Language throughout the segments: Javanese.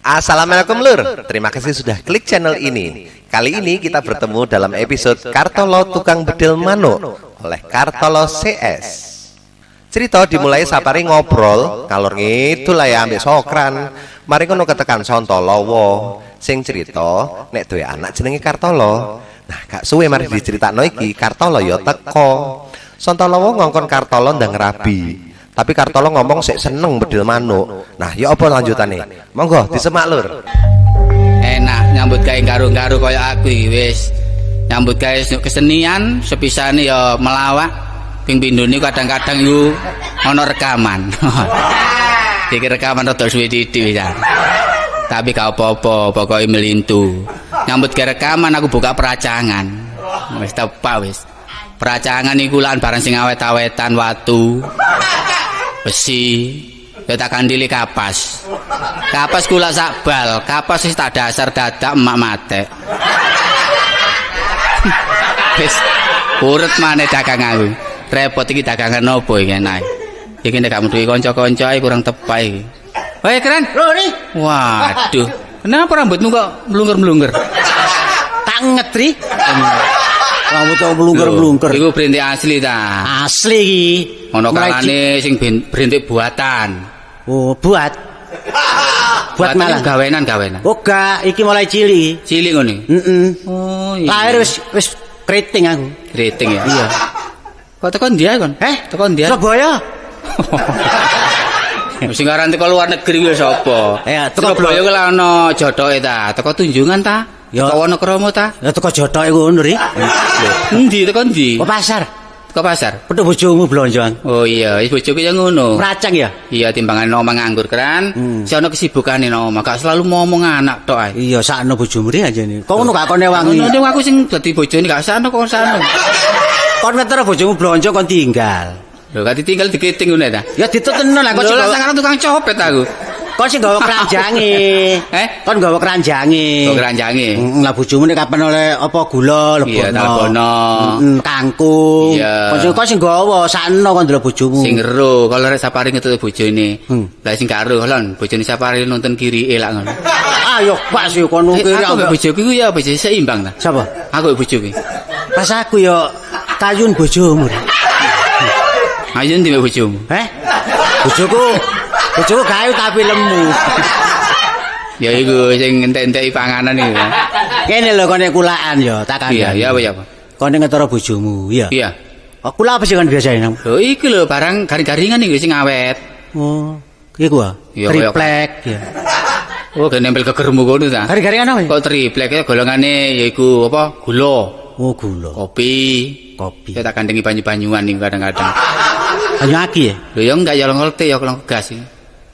Assalamualaikum Lur, terima kasih sudah klik channel ini. Kali ini kita bertemu dalam episode Kartolo Tukang Bedil Manuk oleh Kartolo CS. Cerita dimulai Sapari ngobrol ngalor ngidul lah ya ambek Sokran. Mari ngono ketekan Sontolowo sing cerita nek duwe anak jenenge Kartolo. Nah, gak suwe mari diceritakno iki Kartolo ya teko. Sontolowo ngongkon Kartolo ndang rabi. Tapi Kartolo ngomong sik seneng bedil manuk. Nah, ya apa lanjutane? Monggo disemak, Lur. Enak nyambut gawe garu-garu kaya aku iki wis. Nyambut gawe kesenian sepisane ya melawak, ping pindhone kadang-kadang iku ana rekaman. Iki rekaman rada suwe dithik wisan. Tapi gak apa-apa, pokoke melintu. Nyambut gawe rekaman aku buka peracangan. Wis tepak wis. Peracangan iku lan barang sing awet-awetan, watu, besi, ya tak kandili kapas. Kapas kula sak bal, kapas wis tak dasar dadak emak matek. Wis urut maneh dagang aku. Repot iki, dagangan opo iki enak. Iki nek gak metuki kanca-kanca ae kurang tepak iki. Hei, keren. Lho nih. Waduh. Kenapa rambutmu kok mlungker-mlungker? Tak ngetri. Rambut kok mlungker-mlungker. Iku brintik asli ta? Asli iki. Ono kalane sing brintik buatan. Oh, buat. Buat malah gawenan-gawenan. Oh, gak, iki mulai cilik. Cilik ngene. Heeh. Oh, iya. Lahir wis wis keriting aku. Keriting ya. Iya. Kok teko ndi ae kon? Eh, Teko ndi? Surabaya. Sing aran teko luar negeri kuwi sapa? Ya, teko Surabaya kuwi lha ana jotoke ta? Teko Tunjungan ta? Ya. Teko Wonokromo ta? Ya teko jotoke ngono ri. Endi teko endi? Ke pasar. Teko pasar. Petuk bojomu blonjoan. Oh iya, wis bojoku ya ngono. Meracang ya? Iya, timbangan omah nganggur keran. Si ono kesibukane nang omah, gak selalu ngomong anak tok ae. Iya, sakno bojomu ri aja nih. Kok ngono gak kon ewangi? Ngono aku sing dadi bojone gak sakno kok sakno. Kon ngetero bojomu blonjo kon tinggal. Lho, gak ditinggal dikiting ngono ta? Ya ditutno lah kok Lho, sing lah sangaran tukang copet aku. Kon sing gawa keranjange. Eh? Kon gawa keranjange. Gawa keranjange. Heeh, lah bojomu nek kapan oleh apa gula lebono. Iya, lebono. Heeh, kangkung. Iya. Kon sing gawa sakno kon ndelok bojomu. Sing ero kalau rek Sapari ngetut bojone. Lah sing gak ero lon bojone Sapari nonton kiri elak ngono. Ah, yo pak sih kon Eh, kiri. aku mbek bojoku ku ya bojo seimbang ta. Sapa? Aku mbek bojoku. Pas aku yo kayun bojomu. Ayo ndi mbek bojomu? Eh? Bojoku bojoku gayu tapi lemu. Ya iku sing entek-enteki panganan iku. Kene lho kon nek kulaan yo tak kandhani. Iya, iya apa ya apa? Kon nek ngetoro bojomu, iya. Iya. Oh, kula apa sih kon biasane nang? Lho iki lho barang garing-garingan iki sing awet. Oh, iku ah. Iya, kaya- Triplek ya. Oh, gak nempel gegermu kono ta. Garing-garingan apa? Kok triplek ya golongane yaiku apa? Gula, Oh, gula, kopi. kopi. Ya tak kandengi banyu-banyuan niku kadang-kadang. Banyu aki ya? Lho ya enggak ya ngerti ya kalau gas iki.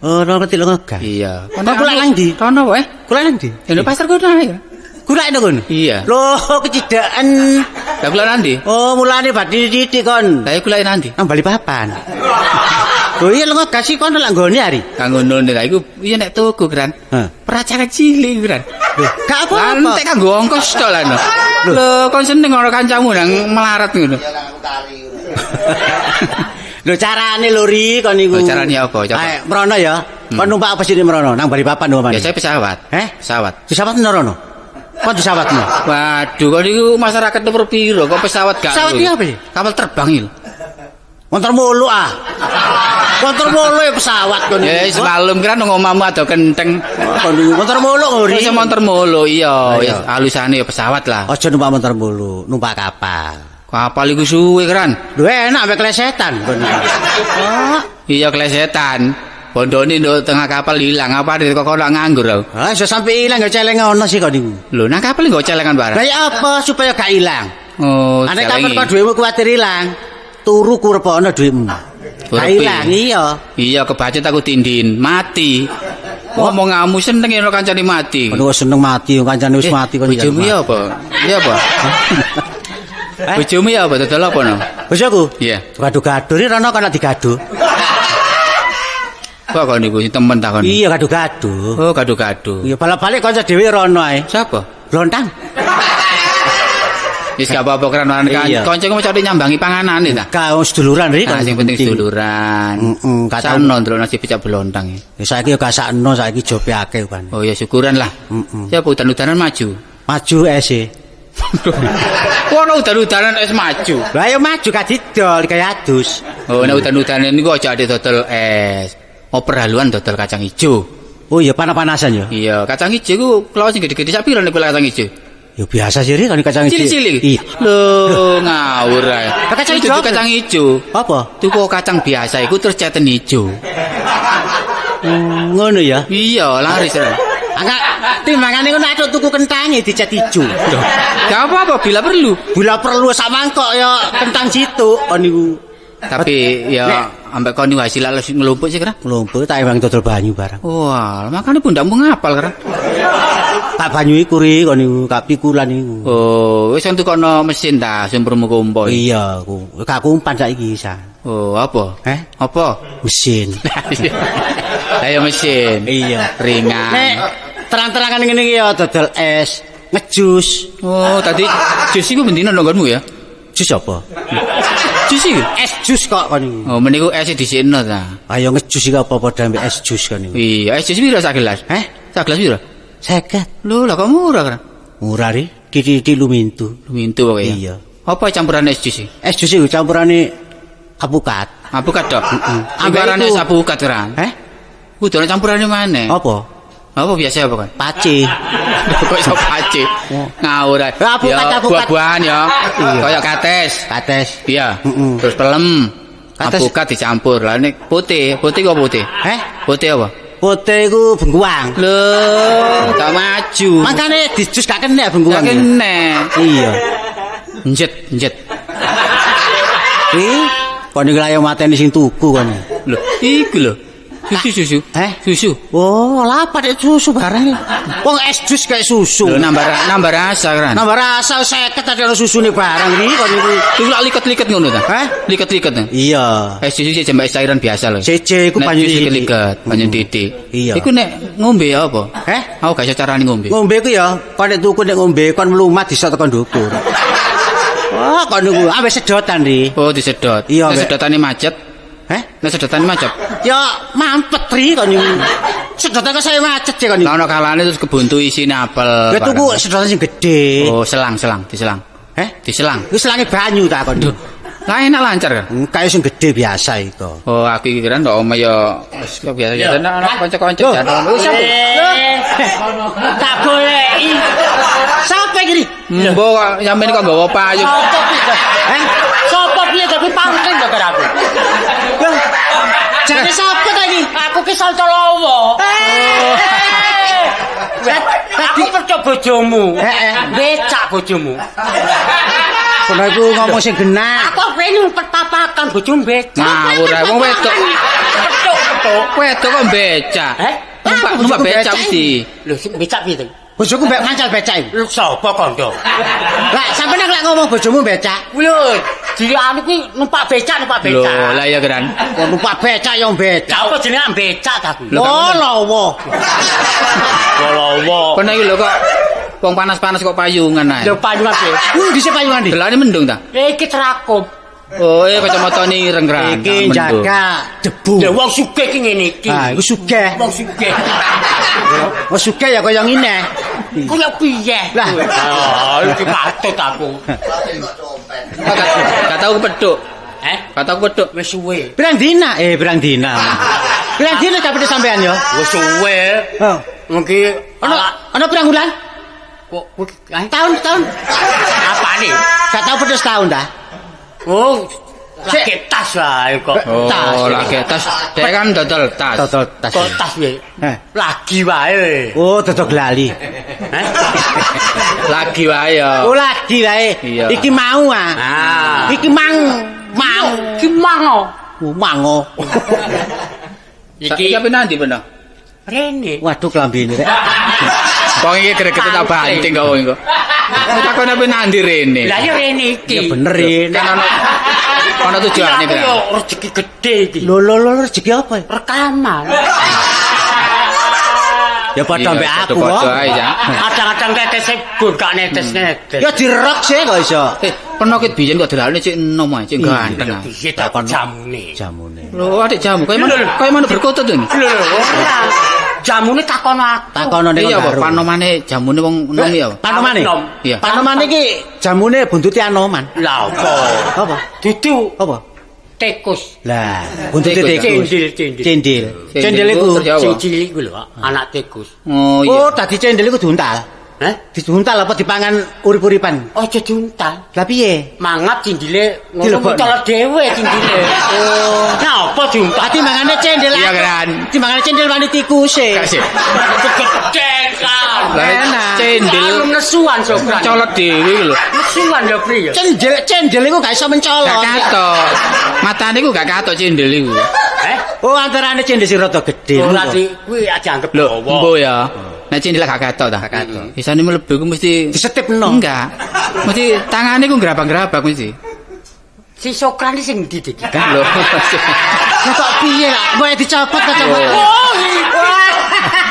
Oh, ora ngerti lho ngegas. Iya. Kok kulak nang ndi? Kono wae. Kulak nang ndi? Ya nduk pasar kono ae. Kulak nang kono? Iya. Loh, kecidaan. Lah kulak nang ndi? Oh, mulane badhe titik kon. Lah kulak nang ndi? Nang Balikpapan. Lho iya lho ngegas sih kon lak nggone hari. Kang ngono nek iku iya nek tuku kran. Hah. Peracangan cilik kran. Lho, gak Lah apa-apa. entek kanggo ongkos tok lah no. Lho kon seneng ana kancamu nang melarat ngono. Lho carane lho ri kon niku. Lho, carane apa? Coba. Ayo mrono ya. Kon numpak apa sih mrono? Nang Balikpapan umpamane. Biasanya pesawat. Eh? Pesawat. Pesawat nang rono. Kon pesawatmu. Waduh, kon niku masyarakat nomor piro kok pesawat gak? Pesawat lho? iki apa sih? Kapal terbang iki. lho. Motor mulu ah. Motor mulu ya pesawat kon Ya niku. semalam kira nang omahmu ado kenteng. Kon niku motor mulu ri. Wis motor mulu iya, Iya. ya alusane ya pesawat lah. Aja numpak motor mulu, numpak kapal. Kapal iku suwe kran. Lho enak mek klesetan kon niku. Oh, Iya klesetan. Bondone nduk tengah kapal ilang apa kok kono nganggur aku. ah iso sampe ilang ya celeng ono sih kon niku. Lho nang kapal nggo celengan barang. Lah ya apa supaya gak ilang? Oh, Ane kapan celengi. kok duitmu kuwatir ilang? Turu kurepono duitmu. Gak Kurepi. ilang iya. Iya kebacut aku tindin, mati. Ngomongamu seneng ya kancane mati. Kono seneng mati, kancane wis Eh, mati kon. Bojomu ya apa? Iya apa? Eh? Bojomu ya apa? Dodol apa no? Bojoku? Iya. Gado-gado iki rono kan digado. Kok kon niku sing temen ta kon? Iya gado-gado. Oh, gado-gado. Iya balap-balik kanca dhewe rono ae. Sapa? Blontang. Wis gak apa-apa kran kanca iku mesti nyambangi panganane ta. Gak wong seduluran ri. Nah, sing penting seduluran. Heeh, gak tau. Sakno ndelok nasi becak blontang. Ya saiki yo gak sakno, saiki jope akeh kan. Oh ya syukuran lah. Heeh. Siapa udan-udanan maju. Maju es e. Ono udan-udanan es maju. Lah yo maju gak didol kaya adus. Oh nek udan-udanan niku aja ade dodol es. Oper haluan dodol kacang ijo. Oh iya panas-panasan ya. Iya, kacang ijo iku klowo sing gede-gede sak pira nek kacang ijo? Ya biasa sih ri kan kacang ijo. Cilik-cilik. Iya. Lho, ngawur ae. Kacang ijo. Kacang ijo. Apa? Tuku kacang biasa iku terus ceten ijo. Ngono ya. Iya, laris. Angkat timbangane ngono atuk tuku kentange dicat ijo. Gak apa-apa bila perlu. Bila perlu sak mangkok ya kentang situ kon niku. Tapi ya ambek kon niku hasil lalu ngelumpuk sih kira. Ngelumpuk tak ewang dodol banyu barang. Wah, makane pundakmu ngapal kira. Tak banyu iku ri kon niku, gak pikulan niku. Oh, wis tukono mesin ta sumbermu kumpo. Iya, ku. Gak kumpan saiki sa. Oh, apa? Eh? Apa? Mesin. Lah ya mesin. Iya, ringan. Nek terang-terangan ngene iki ya dodol es, ngejus. Oh, tadi jus iku bendina nang nggonmu ya? Jus apa? Jus iku? Es jus kok kon niku. Oh, meniku es dhisikno ta. Ayo ngejus iki apa padha ambek es jus kon niku. Iya, es jus piro sak gelas? Heh? Sak gelas piro? 50. Lho, lah kok murah kan? Murah ri, titik lumintu. Lumintu pokoke. Iya. Apa campuran es jus iki? Es jus iku campurane apukat. Apukat dok. Heeh. Campurane es apukat ora? Heh? Kudu ana campurane maneh. Apa? Apa biasa apa kan? Pace. Kok iso pace? Ngawur ae. Apukat. Buah-buahan ya. Kayak kates. Kates. Iya. Terus pelem. Apukat dicampur. Lah nek putih, putih kok putih? Heh? Putih apa? Putih iku bengkuang. Lho, tak maju. Makane dijus gak kena bengkuang. Gak kena. Iya. Njet, njet. Ih, kon iki layo mateni sing tuku kon. Lho, iku lho. Susu. Eh? Susu. Oh, lah padek susu barang iki. Wong es jus kayak susu. Lho nambah rasa kan. Nambah rasa 50 tadi ana susune barang iki kon niku. Iku lak liket-liket ngono ta? Heh? Liket-liket. Iya. Es jus siji mbak cairan biasa lho. Siji iku banyu liket, banyu titik. Iya. Iku nek ngombe ya apa? Heh? Aku gak iso carane ngombe. Ngombe iku ya, kon nek tuku nek ngombe kon mlumat disok tekan ndukur. Wah, kon niku ambek sedotan ri. Oh, disedot. Iya, nek sedotane macet. Heh? Nek sedotane macet. Ya mampet ri kon niku. Sedotan kok saya macet ya kon niku. Lah ono kalane terus kebuntu isine apel. Ya tuku sedotan sing gedhe. Oh, selang, diselang. Heh? Diselang. Iku selange banyu ta kon. Lah enak lancar kan? Kae sing gedhe biasa iku. Oh, aku iki kira ndok omah ya wis kok biasa-biasa nek ana kanca-kanca jalan. Wis sampe. Tak goleki. Sampe iki. Mbok kok sampeyan kok nggawa payung. Sopo piye? Heh? Sopo piye tapi pangken kok karo aku. Loh. Jane sapa ta iki? Aku ki Saltolowo. Aku percaya bojomu. Heeh. Becak bojomu. Kono iku ngomong sing genah. Aku pengen pertapakan bojomu becak. Ngawur ae wong wedok. Petuk-petuk. Wedok kok becak. Heh? Numpak becak mesti. Lho sing becak piye to? Bojoku mbek mancal becak iku. Lho sapa kandha? Lah sampeyan lek ngomong bojomu becak. Lho, dilane kuwi numpak becak, numpak Lho, becak. lah iya kan. Kok numpak becak ya becak. Lah apa jenenge becak ta kuwi? Oh, lawa. Lawa. Kono iki lho kok wong panas-panas kok payungan ae. Lho payungan piye? Kuwi dhisik payungan ndi? Delane mendung ta? Iki cerakup. Oh, kacamatane ireng kan. Iki jaga debu. Lho wong sugih ki ngene iki. Ah, iku sugih. Wong sugih. Wong sugih ya kaya ngene. Kaya piye? Lah, ah, iki patut aku. Gak tau kepethuk. Eh? Gak tau kepethuk. Wis suwe. Pirang dina? Pirang dina. Pirang dina capek sampean ya? Wis suwe. Heeh. Mungkin ana pirang wulan? Kok tahun-tahun. Apane? Gak tau pedes tahun ta? Oh, lagi tas wae kok. Oh, lagi tas. Dek kan dodol tas. Dodol tas. Kok tas piye? Lagi wae. Oh, dodol glali. Heh? Lagi wae ya. Oh, lagi wae. Iki mau ah. Iki mang. Mau. Iki mang. Oh, mango. Iki ape nanti bener? Rene. Waduh klambine rek. Wong iki gregete tak banting kok wong iku. Takon ape nanti rene. Lah ya rene iki. Ya bener rene. Kan ono tujuane kan. Yo rezeki gedhe iki. Lho lho lho rezeki apa? Rekaman. Ya padha mbek aku Padha kok. ae ya. Kadang-kadang tetese gur gak netes-netes. Ya dirok sih kok iso. Penokit biyen kok delane cek enom ae, cek ganteng. ah. Piye ta jamune? Jamune. Lho, adik jamu kaya manuk kaya manuk berkutut ini. Lho, ora. Jamune takono aku. Takono ning Iya, apa karo. panomane jamune wong enom ya? Panomane. Nom. Iya. Panomane iki jamune buntute Anoman. Lah apa? Apa? Dudu Apa? tikus. Lah, buntute Tikus, tikus. Cendil, cendil. Cendil. Cendil iku. terus ya apa? Sing cilik ku lho, anak tikus. Oh iya. Oh, dadi cendil iku diuntal. Heh? Diuntal apa dipangan urip-uripan? Aja diuntal. Lah piye? Mangap cindile ngono Dilebokno. muncul dhewe cindile. Oh. Nah, apa diuntal? Dadi mangane cendil. Iya, aku. kan. Dimangane cendil wani tikuse. Gak sih. Kegeden kan. Lah Enak. cendil Anu nesuan sokran. colot dhewe iku lho. Nesuan ya pri ya. Cendil cendil iku gak iso mencolot. Gak katok. Matane iku gak katok cendil iku. Eh? Oh, antarane cendil sing rada gedhe. Ora di kuwi aja anggap Lho, dawa. embo ya. Nek cendil gak katok ta. Gak katok. Isane mlebu iku mesti Disetipno. Enggak. Mesti tangane iku grabang-grabang mesti. Si Sokran iki sing ndi iki? Lho. Lah kok piye lah? Mau dicopot kacamata. Oh,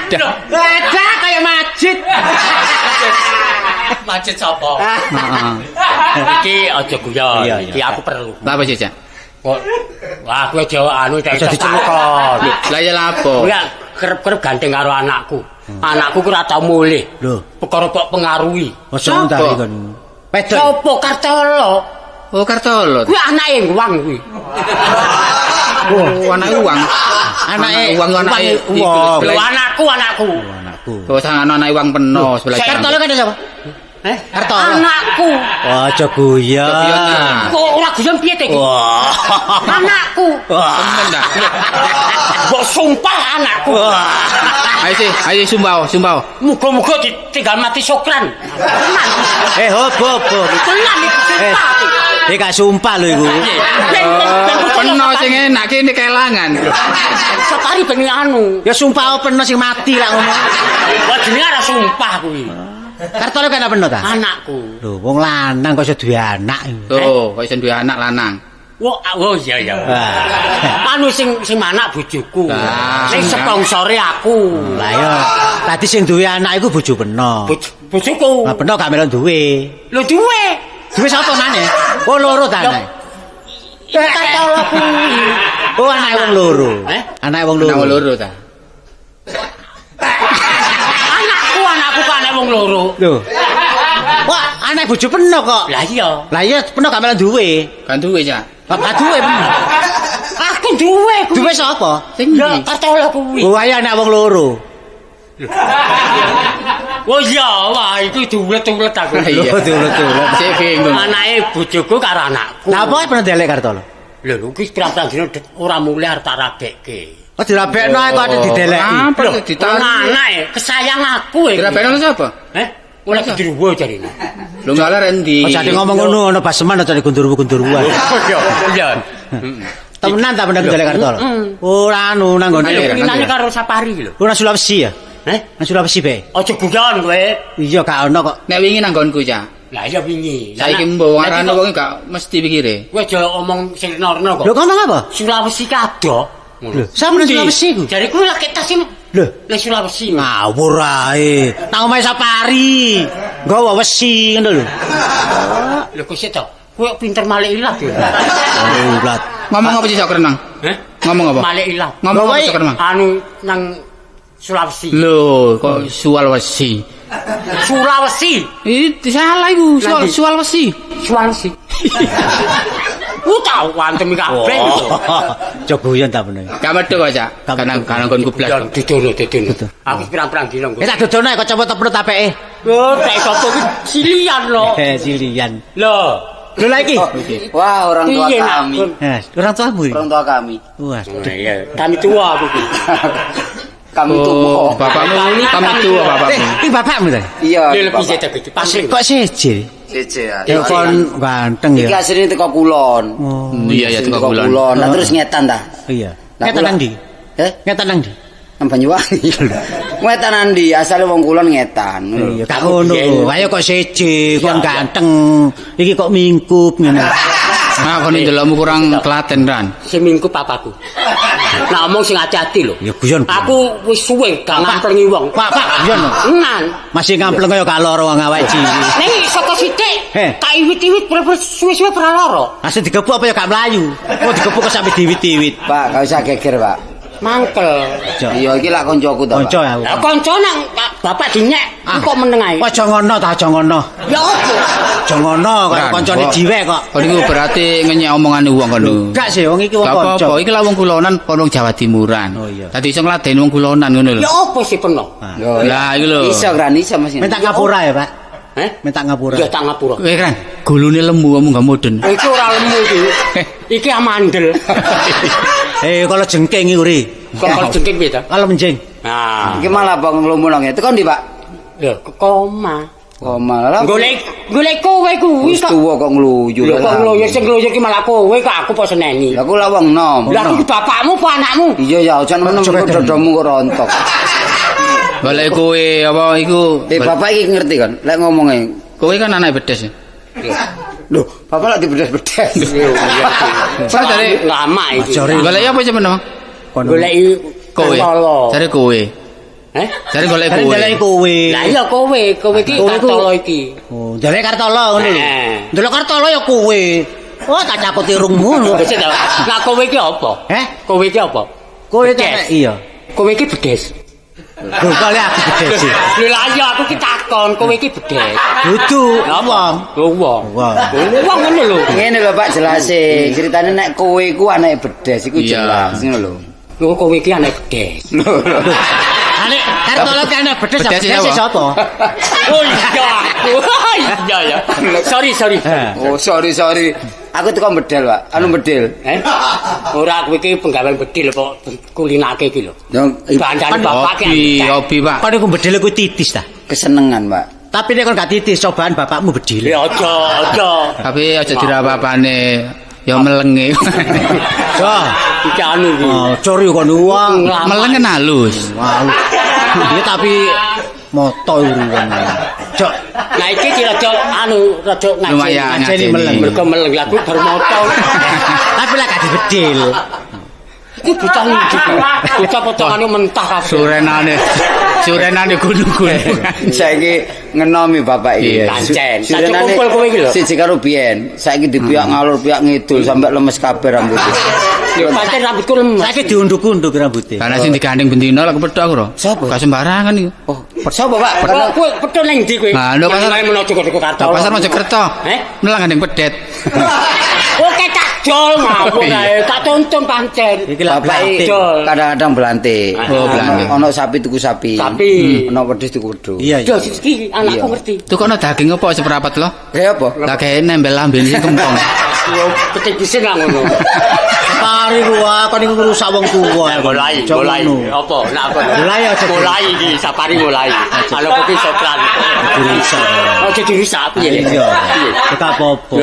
Dah. Ada kayak masjid. Macet sapa? Heeh. Iki aja guyon, Iya, iya. iki aku perlu. Lah apa sih, Cak? Kok wah aku aja anu Aja dicelukon. Lah ya lapo? Kuwi kerep-kerep gandeng karo anakku. Anakku ku ora tau mulih. Lho. Perkara kok pengaruhi. Aja ngundari kon. Pedot. Sopo Kartolo? Oh, Kartolo. Kuwi anake uang kuwi. Oh, anake uang. Anake uang anake uang. Lho anakku, anakku. Anakku. Oh, sang anake uang peno sebelah. Kartolo kan siapa? Eh? Kartolo. Anakku. Aja guyon. Guyon, ah. Kok ora guyon piye te iki? Wah. Anakku. Temen dah. Mbok sumpah anakku. Ayo sih, ayo sumbau, sumbau. Muga-muga ditinggal mati Sokran. Tenan. Eh hop hop hop. Tenan iki Eh, sumpah aku. eh gak sumpah lho iku. Peno sing enak kene kelangan. Sapari ben anu. Ya sumpah peno sing mati lah ngono. Wah jenenge ora sumpah kuwi. Kartolo kan peno ta? Anakku. Lho wong lanang kok iso duwe anak. Tuh, kok iso duwe anak lanang. Wah, oh iya iya. Wah. Anu sing sing manak bojoku. Lah, Sing sponsore aku. Lah ya, tadi sing duwe anak iku bojo peno. Bojoku. Lah peno gak melok duwe. Lho duwe. Duwe sapa maneh? Oh loro ta anake. Ya Kartolo kuwi. Oh anake wong loro. Eh? Anake wong loro. Anak loro ta. Anakku, anakku kok anak wong loro. Lho. Wah, anak bojo peno kok. Lah iya. Lah iya peno gak melok duwe. Kan duwe, Cak. Gak duwe peno. Aku duwe kuwi. Duwe sapa? Sing Ya ndi? Kartolo kuwi. Oh ayo anak wong loro. Oh iya, wah itu diulet-ulet aku. Iya. Lho diulet-ulet. Sik bingung. Anake bojoku karo anakku. Lah apa peno delek Kartolo? Lho, lho kuwi pirang-pirang dina ora mulih arep tak rabekke. Oh dirabekno ae kok ada dideleki. Apa Lho, ditarik? anake kesayang aku iki. Dirabekno sapa? Eh, oleh gendruwo jarine. Lho ngalah endi? Aja ate ngomong ngono ana baseman aja gondurwu-gondurwuan. Iya, iya. Temenan ta bener delek Kartolo? Ora anu nang nggone. Ayo, Winane karo Sapari lho. Ora Sulawesi ya? Eh, Nang Sulawesi be. aja guyon kowe. Iya gak ono kok. Nek wingi nang nggonku, Cak. Lah iya wingi. Lah, Saiki nak- mbok lah, ngarane iki wong gak mesti pikire. Kowe aja omong sing norno kok. Lho ngomong apa? Sulawesi kadoh. Lho, sampe nang Sulawesi ku. Jare kuwi lagi tas sing Lho, le Sulawesi. ngawur ae. Nang omahe Sapari. Nggawa wesi ngono lho. Lho kok sik to? Kowe kok pinter malik ilat ya. Ulat. Ngomong apa sih sok renang? Heh? Ngomong apa? Malik ilat. Ngomong apa Bawa- sok renang? Anu nang Sulawesi. Lho, kok sual wesi. Sulawesi. Ih, salah iku, sual Lagi. sual wesi. Sulawesi. Ku tau antem kabeh. Aja guyon ta bener. Gak metu kok, Cak. Gak Karena metu. karena nggonku blas. Ya didono didono. Aku pirang-pirang dina nggo. Eh tak dodono ae kacamata perut apeke. Oh, tak sapa kuwi silian lho. Eh silian. Lho. Lho lah iki. Wah, orang tua Piye nak? kami. Eh, orang tuamu iki. Orang tua kami. Wah. Iya, kami tua aku ki. Kami Oh, tua. bapakmu kami tua Eh, bapakmu. iki bapakmu ta? Iya. Lho lebih bapak. jeda gitu. Pasir. Kok seje? Siji ya. Ya kon ganteng Iki ya. asline teko kulon. Oh, Iya ya Asline teko kulon. Lah terus ngetan ta? iya. Lah, Ngetan kula- nang ndi? Eh, Ngetan nang ndi? nang Banyuwangi. Ngetan nang ndi? Asale wong kulon ngetan. Iya, gak ngono. Ayo kok seje, kon ganteng. Iki kok mingkup ngene. Ah, kon ndelokmu kurang telaten, Ran. Seminggu papaku. Nah omong sing ati-ati lho. Ya guyon. Aku wis suwe gak ngamplengi wong. Pak, Pak, guyon. Tenan. Masih ngampleng kaya gak lara wong awake cilik. Ning saka sithik Eh. tak iwit-iwit suwe-suwe ora lara. Asih digebuk apa ya gak mlayu. Kok digebuk kok sampe diwit-diwit. Pak, gak usah geger, Pak. Mangkel. Iya, iki lak koncoku ta, Pak. Kanca aku. Lah kanca nang bapak dinyek kok meneng ae. Aja ngono ta, aja ngono. Ya opo? Aja ngono kaya Ora, kancane kok. dhewe kok. Kon niku berarti ngenyek omongane wong kono. Gak sih wong iki wong Gak kanca. apa-apa, iki lah wong kulonan kono wong Jawa Timuran. Oh, iya. Dadi iso ngladeni wong kulonan ngono lho. Ya opo sih peno? Yo, Lah, iku lho. Iso kan iso Mas. Minta ngapura ya, Pak. Eh? Minta ngapura. Ya tak ngapura. Kowe kan gulune lemu kamu gak mudun. Iki ora lemu iki. Iki amandel. Eh, kalau jengking iki uri. Kok kalau jengking piye ta? Kalau menjing. Nah, Iki malah bang nglumun nang Tekan ndi, Pak? ya koma. Koma lah. Golek golek kowe kuwi Wis kok. tuwa kok ngluyur. Lho kok ngloyo sing ngloyo ki malah kowe kok aku apa seneni. Lah aku lah wong nom. Lah aku ki bapakmu apa anakmu? Iya ya, aja nemen Aja kok keden. dodomu kok rontok. Golek kowe apa iku? Eh, bapak iki ngerti kan, lek ngomongnya. Kowe kan anak bedes. ya? Loh, bapak lak dibedes-bedes. Pak jare lama iki. Jare golek apa jeneng? kono. Golek Kowe. Kartolo. Jare kowe. Eh? Jare golek Jare kowe. ndelok kowe. Lah iya kowe, kowe iki Kowe ku- Kartolo iki. Oh, ndelok Kartolo ngono lho. Eh. Ndelok Kartolo ya kowe. Oh, tak cakuti irungmu lho. Wis ta. Lah kowe iki apa? Eh? Kowe iki apa? Kowe Bedes. tak iya. Kowe iki bedes. Lho kok lek aku bedes sih. Lho lah iya aku ki takon, kowe iki bedes. Dudu wong. Lho wong. Wong. Wong ngono lho. Ngene lho Pak jelase, ceritane nek kowe iku anake bedes iku Iya. jelas ngono lho. Lho kowe iki anak bedes. Ane Kartolo ki anak bedes, Bedes bedes sapa? sapa? Oh iya aku. Iya ya. Sorry sorry. Eh. Oh, sorry sorry. Aku teko bedel, Pak. Anu bedel. Eh? Ora aku iki penggawean bedil kok kulinake iki lho. Yo Bandane bapak ki. Hobi, hobi, Pak. Kon iku bedil iku titis ta. kesenengan, Pak. Tapi nek kon gak titis cobaan bapakmu bedil. Ya aja aja. Tapi aja dirapapane ya melenge. Jo. Iki anu iki. Oh, cori kon wong. Meleng kan halus. Wah. Ya tapi moto iku kon. Jok. Nah iki ki rada anu rada ngajeni. Lumayan Ngajeni ngajeni. meleng. Mergo meleng lah kuwi baru moto. Tapi lek gak dibedil. Iki bocah ndi iki? Bocah potongane mentah kabeh. Surenane. Surenane gunung-gunung. Saiki ngenomi bapak iki. Iya. Pancen. Saiki kumpul kowe iki lho. Siji karo biyen, saiki dipiak ngalor piak ngidul sampe lemes kabeh rambutnya. Ya pancen rambutku lemes. Saiki diunduk-unduk rambute. Karena sing digandeng bendina lak kepethuk aku ro. Sapa? Gak sembarangan iku. Oh, sapa Pak? Kok kowe petuk ning ndi kowe? Nah, lho, pasar- Nang menawa Jogja Kartolo. Pasar Mojokerto. Eh? Melang gandeng pedet. Oke tak jol ngawur Iya. ae, tak tuntun pancen. Iki lak Bapak iki belantik. kadang-kadang belantik. Oh, belantik. Ono sapi tuku sapi. Sapi. Ono wedhus tuku wedhus. Iya, iya. Yo iki anakku Iya. ngerti. Tukono daging apa seprapat lo? Kayak apa? Lah kayak nembel lambene sing kempong. Yo ketipisin lah ngono. Pari kuwi kon iku ngrusak wong tuwa. Mulai, Aja mulai. ngono. Apa? Nak apa? Mulai aja. Mulai iki safari mulai. Kalau kowe sopran. Dirusak. Aja dirusak piye? Iya. Gak apa-apa.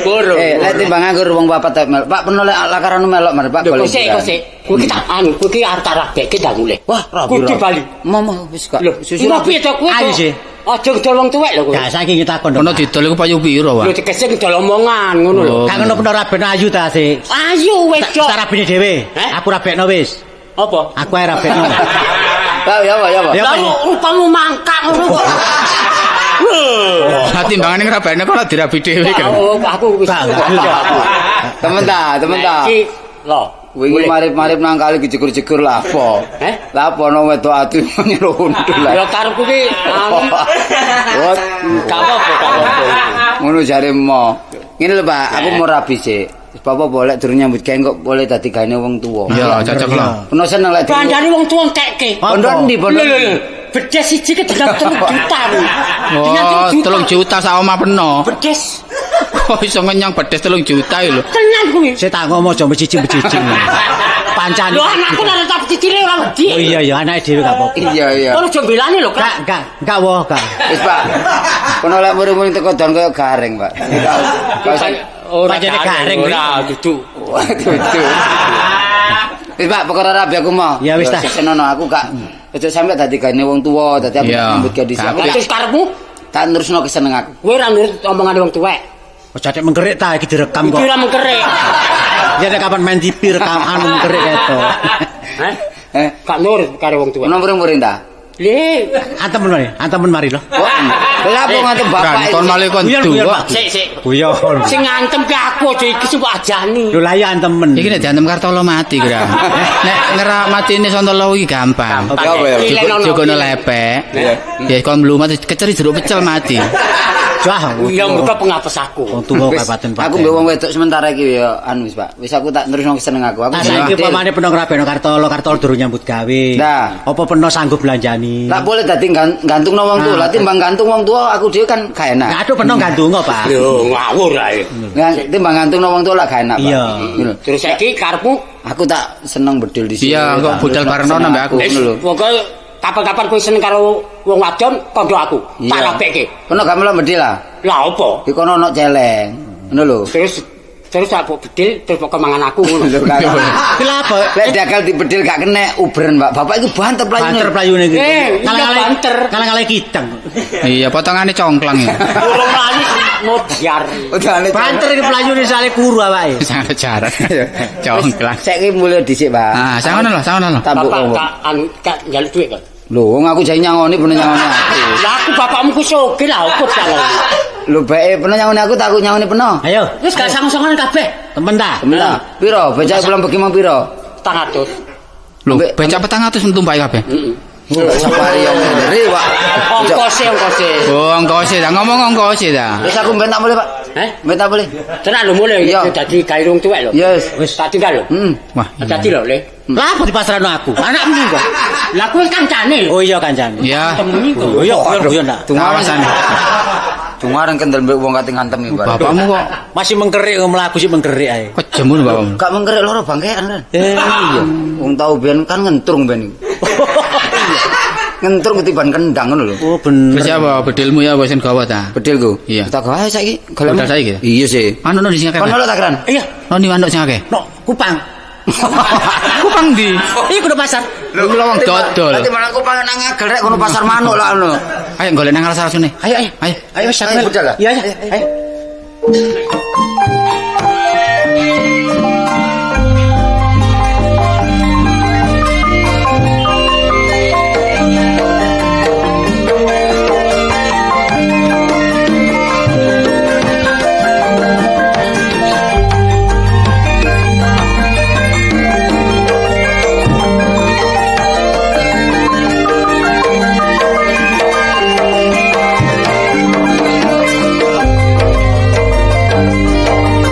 Boro. Eh, lek timbang nganggur wong papat tak melok. Pak peno lek lakaran melok mari Pak Lho golek. kok sik kok sik. Kowe iki tak anu, kowe iki arep tak rabekke ndang mulih. Wah, rabi. Kudu bali. Momo wis gak. Lho, Susu lha piye to kowe? Ayo sih. Aja ngedol wong tuwek lho kowe. Gak saiki kita kon. Kono didol iku payu piro, Lho Pak? tegese ngedol omongan ngono lho. Oh. Gak ngono peno rabeno ayu ta sik. Ayo wedok. Tak rabine dhewe. Eh? Aku rabekno wis. Apa? Aku ae rabekno. Pak ya apa ya apa? Ya Lah apa? rupamu mangkak ngono kok. Lah timbangane ngrabekne kok dirabi dhewe kan. Oh, aku wis. Gak, gak. Aku. Temen ta, temen ta. Nah, Iki lho. Wingi marip-marip nang kali jegur-jegur lah apa? Eh? Lah apa ono wedok ati nyelundul Ya lah. karepku ki anu Wot, gak apa-apa, gak apa-apa. ngono jare mo. Ngene lho Pak, aku mau rabi sik. Bapak boleh durung nyambut gawe kok boleh dadi gaene wong tuwa. Iya, cocok lah. Peno seneng lek durung- Bandane wong tuwa entekke. Bondo endi bondo? Lho lho lho. Bedes siji ki dinyang 3 juta lho. Dinyang Oh, 3 3 juta sak omah peno. Bedes Kok iso ngenyang bedes 3 juta iki lho. tenan kuwi. Saya tak ngomong aja mecicing-mecicing. Pancane. Lho anakku nek tak cicile ora wedi. Oh iya iya anake dhewe gak apa-apa. Iya iya. Kono aja mbelani lho, Gak Kak. gak gak woh gak. Wis Pak. Kono lek muring-muring teko don koyo garing, Pak. Gak usah Ora Pancene garing, ora dudu. Waduh. Wis Pak, perkara rabi aku mau. Ya, wis ta. Senono aku gak ojo sampe dadi gaene wong tuwa, dadi aku Iya. nyambut gawe dhisik. Aku Lah terus karepmu tak nerusno keseneng aku. kowe ora nurut omongane wong tuwek. Ojo tek mengkerik ta iki direkam Iki kok. ora mengkerik. Ya nek kapan main TV rekam anu mengkerik ketok. Hah? Eh, Gak nurut karo wong tuwa. ono muring-muring ta? Le, Antemen mari, antemen mari lho. Lha apa ngantem bapak Kon malah kon Guyon, guyon, duwa. Pak. sik sik. Guyon. Sing ngantem ki aku aja iki sing mbok ajani. Lho lah ya antemen. Iki nek diantem Kartolo mati kira. Nek ngerak matine Santolo iki gampang. Gampang. Ya apa ya? Jogono lepek. Ya kon mlumat keceri jeruk pecel mati. Wah, Iya muga pengapes aku. Wong tuwa Wis, kabupaten Paten. Aku mbek wong wedok sementara iki ya anu wis, Pak. Wis aku tak terusno seneng aku. Aku Nah, seneng saiki bedil. pamane peno ngrabeno Kartolo, Kartolo durung nyambut gawe. Nah. Apa peno sanggup belanjani? Tak boleh dadi gantungno wong tuwa. Lah timbang gantung wong tuwa aku dhewe kan gak enak. Nah, aduh peno gantungo, Pak. Lho ngawur ae. Timbang gantungno wong tuwa lah gak enak, Pak. Iya. Ngono. Terus saiki karepmu Aku tak seneng bedil di sini. Iya, kok budal bareng nono mbek aku. wis Ngono lho. pokoke kapan-kapan kowe seneng karo wong wadon kandha aku. Tak rabekke. Kono gak melok bedil lah. Lah apa? Di kono ono celeng. Ngono lho. Terus terus tak mbok bedil terus mbok mangan aku ngono. Lho gak. Ki lha apa? Lek dagal dibedil gak kena uberen, Pak. Bapak iku banter playune. Banter playune iki. Eh, iya, Ngalah-ngalah banter. Ngalah-ngalah kidang. Iya, potongane congklang ya. Urung mlayu modiar. Udane Banter iki playune sale kuru awake. Sangat jarak. Congklang. Saiki mulai dhisik, Pak. Ah, sangono lho, sangono lho. Tambuk Bapak wong. tak anu tak njaluk dhuwit kok. Lho, wong aku jane nyangoni peno nyangoni aku. Lah aku bapakmu ku soge lah opo nyangoni. Lho bae peno nyangoni aku tak aku nyangoni peno. Ayo, Wis gak sang-sangan kabeh. temen ta? Temen ta? Piro? Becak pulang pergi mang piro? 400. Lho, becak 400 tumpake kabeh. Heeh. Safari yang ngene, Pak. Ongkose ongkose. Oh, ongkose ta, ngomong ongkose ta. Wis aku ben tak boleh, Pak. Eh? Ben tak boleh. Tenan lho mulai Iya. dadi gawe wong tuwek lho. Yes. Wis tak tinggal lho. Hmm. Wah, Dadi lho, Le. Lah apa dipasrahno aku? Anakmu kok. Lah kuwi kancane lho. Oh iya kancane. Ya. Temuni kok. Oh iya, guyon ta. Kawasan. Dungaran kendel mbek wong kate ngantem iki, Pak. Bapakmu kok Masih mengkerik mlaku sih mengkerik ae. kejem ngono bapakmu. Gak mengkerik loro bangkean kan. Eh iya. Wong tau biyen kan ngentrung ben iku. Ngentrung ketiban kendang ngono lho. Oh bener. Terus ya apa bedilmu ya apa sing gawa ta? Bedilku. Iya. Tak gawe saiki. Golek. Budal saiki? Iya sih. Anu no di sing akeh. Kono lho tak kran. Iya. No ni manuk sing akeh. No, Kupang. Kupang ndi? Iya kudu pasar. Lho wong dodol. Nanti malah kupang nang ngagel rek kono pasar manuk lah ngono. Ayo golek nang alas-alasune. Ayo ayo. Ayo. Ayo wis Ayo, budal lah. Iya iya. Ayo.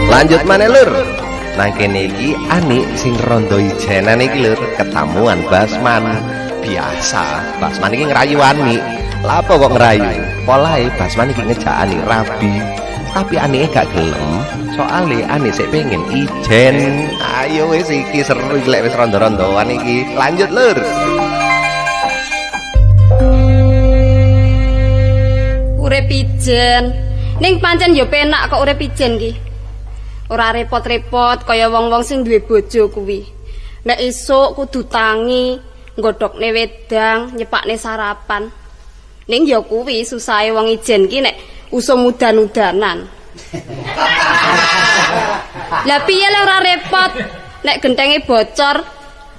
Lanjut maneh lur. Nang kene iki Ani sing rondo ijenan iki lur ketamuan Basman. Biasa, Basman iki ngrayu Ani. Lah apa kok ngrayu? Polahe Basman iki ngejak Ani rabi. Tapi Ani gak gelem, soale Ani sik pengen ijen. Ayo wis iki seru iki lek wis rondo-rondoan iki. Lanjut lur. Urip ijen. Ning pancen ya penak kok urip ijen ki. Ora repot-repot kaya wong-wong sing duwe bojo kuwi. Nek esuk kudu tangi, nggodhokne wedang, nyepakne sarapan. Ning ya kuwi susahe wong ijen ki nek usum udan-udanan. Lah piye le ora repot? Nek gentenge bocor,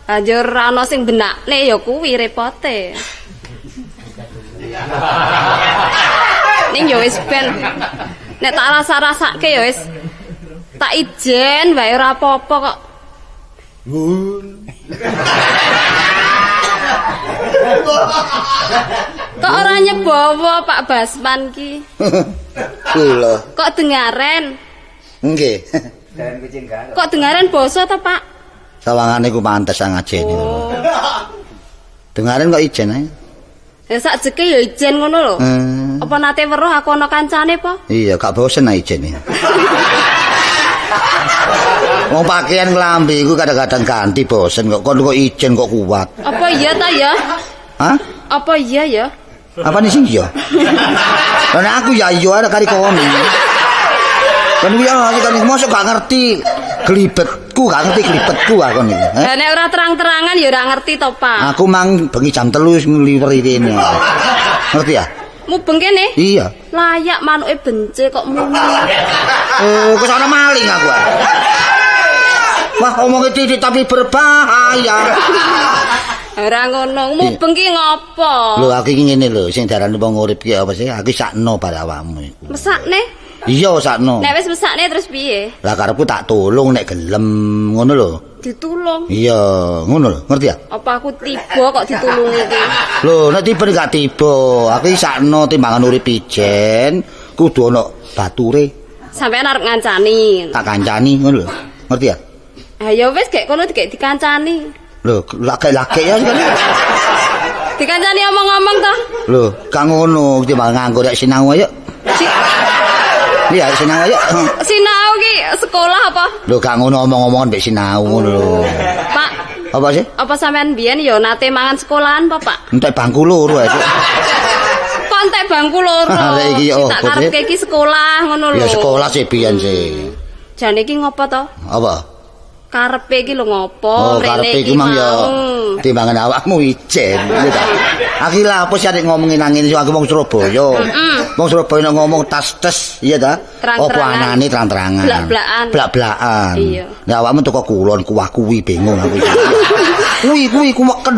banjur ora ana sing benakne ya kuwi repote. Ning ya wis ben. Nek tak rasa-rasake ya wis tak ijen wae ora apa-apa kok. Kok ora nyebowo Pak Basman ki? Kula. Kok dengaren? Nggih. Kok dengaren basa ta, Pak? Sawangane ku pantes ngajeni. Oh. Dengaren kok ijen ae. Ya sakjeke ya ijen ngono lho. Hmm. Apa nate weruh aku ana kancane po? Iya, gak bosen ae ijen. Wong pakaian klambi iku kadang-kadang ganti bosen kok kon kok ijen kok kuat. Apa iya ta ya? Hah? Apa iya ya? Apa nih sing iya? Lah nek aku ya iya arek kari kon. Kon kuwi ya kan mosok gak ngerti glibetku, gak ngerti glibetku aku niku. Eh? Lah nek ora terang-terangan ya ora ngerti to, Pak. Aku mang bengi jam 3 wis ngliweri rene. Ngerti ya? Mubeng kene? Iya. Layak manuke bence kok muni. Kok ana maling aku. Ah. Wah, omonge titik tapi berbahaya. Ora ngono, mubeng ki ngopo? Lho aku iki ngene lho, sing diarani wong urip ki apa sih? Aku sakno bare awakmu iku. Mesakne? Iya sakno. Nek wis mesakne terus piye? Lah karepku tak tulung nek gelem ngono lho. Ditulung. Iya, ngono lho, ngerti ya? Apa aku tiba kok ditulungi iki? Lho, nek tiba gak tiba. Aku iki sakno timbangan urip ijen, kudu ana bature. Sampeyan arep ngancani. Tak kancani ngono lho. Ngerti ya? Ha ya wis gek kono gek dikancani. Lho, lagek-lagek ya sekali. Dikancani omong-omong to? Lho, gak ngono, timbang nganggur rek sinau ayo. Iya, sinau ayo. Sinau ki sekolah apa? Lho, gak ngono omong-omongan mbek sinau ngono lho. Pak, apa sih? Apa sampean biyen ya nate mangan sekolahan apa, Pak? Entek bangku loro ae. Kok entek bangku loro? Tak karepke iki sekolah ngono lho. Ya sekolah sih biyen sih. Jane iki ngopo to? Apa? Karepe iki lho ngopo? Oh, karepe iki mang ya timbangan awakmu ijen, iya ta. Aku lha apa sih arek ngomongin nang ngene aku wong Surabaya. Wong Surabaya nek ngomong tas-tes, iya ta? Apa anane terang-terangan. Blak-blakan. Blak-blakan. Iya. Lah awakmu teko kulon kuwah kuwi bingung aku iki. Kuwi kuweken.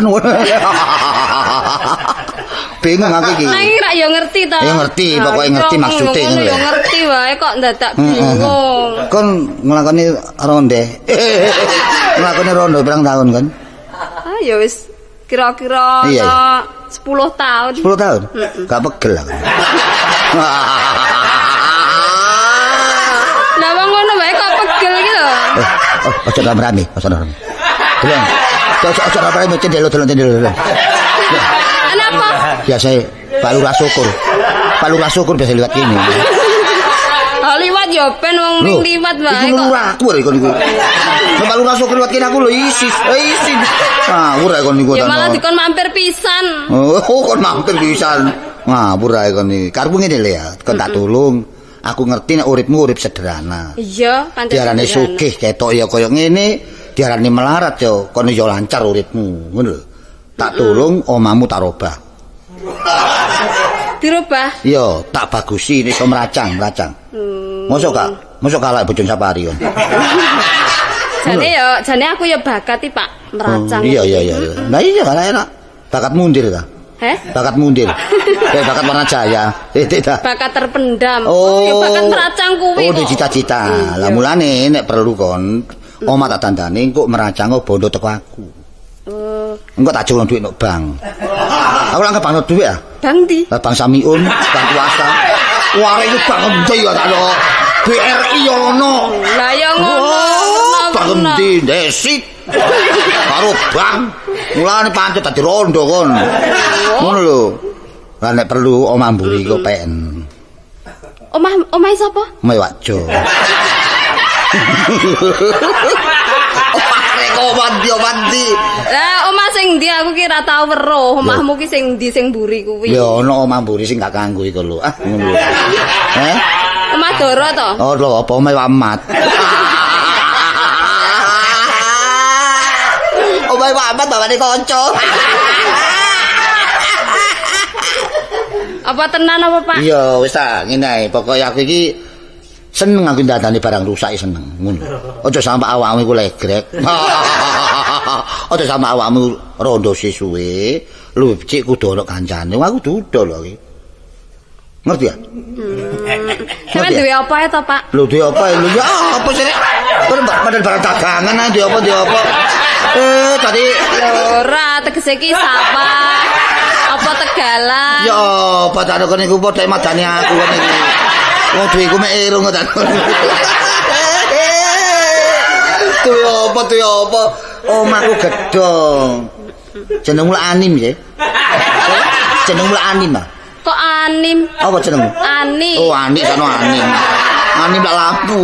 Bingung aku iki. Lah iki rak ya ngerti ta. Ya ngerti, pokoke ngerti maksude ngono lho. Ya ngerti wae kok ndadak bingung. Kon nglakoni ronde. Nglakoni rondo pirang tahun kon? Ah ya wis kira-kira 10 tahun. 10 tahun? Gak pegel aku. Lah wong ngono wae kok pegel iki lho. Ojo rame-rame, ojo rame. Delok. Ojo rame-rame cendelo delok cendelo. Kenapa? Biasa Pak Lurah Syukur. Pak Lurah Syukur biasa liwat kene. Oh liwat ya ben wong liwat wae kok. Iku lurah aku lho iku. Pak Lurah Syukur liwat kene aku lho isis. Isin. Ngawur ae kon niku. Ya malah dikon mampir pisan. Oh, kon mampir pisan. Ngawur ae kon iki. Karepku ngene lho ya, kon tak tulung. Aku ngerti nek uripmu urip sederhana. Iya, pancen. Diarani sugih ketok ya kaya ngene, diarani melarat ya kon ya lancar uripmu, ngono lho. Tak tulung omamu tak robah. Dirubah? Iya, tak bagusi iso meracang. Mosok gak? Mosok kalah bojone Sapari kon. Jane aku ya bakat iki, Pak, meracang. Iya. Lah iya kalah enak. Bakat mundir ta? Heh? Bakat mundir. Kayak bakat warna jaya. Titik ta. Bakat terpendam. Oh, ya bakat meracang kuwi. Oh, cita-cita. Lah mulane nek perlu kon omah tak dandani engko meracang bondo teko aku. Engko tak culung dhuwit nok bank. Aku lak ngebangno dhuwit ah. Bank ndi? Lah Bank Samiun, Bank Kuasa. Wah, iku bank endi ya tak lho. BRI ono. Lah ya ngono. Bank endi desit. Karo bank. Mulane pancet dadi rondo kon. Ngono lho. Lah nek perlu omah mburi iku pen. Omah omahe sapa? Omahe Wakjo. Mandi. Lah omah sing ndi aku ki ora tau weruh. Omahmu ki sing ndi sing mburi kuwi? Ya ono omah mburi sing gak kanggo iku lho. Ah ngono lho. Heh? Omah Doro to? Oh lho apa omahe Wamat. Omahe Wamat bawane kanca. Apa tenan apa, Pak? Iya wis ta ngene ae. Pokoke aku iki seneng aku ndandani barang rusak seneng ngono. Aja sampe awakmu iku legrek. Aja sampe awakmu rondo sesuwe, luwih becik kudu ana kancane. Aku duda lho iki. Ngerti ya? Sampeyan duwe apa ae to, Pak? Lho duwe apa? Lho ya apa sih? Kon padahal barang dagangan ae duwe apa duwe apa. Tadi ora tegese iki sawah. Apa tegalan? Ya apa tak kon niku padha madani aku kon iki. Wong duweku mek irung kok. Duwe apa duwe apa? Omahku gedhong. Jenengmu Anim ya? Jenengmu Anim ah? Kok Anim? Apa jenengmu? Ani. Oh, Ani sono Anim. Anim lak lampu.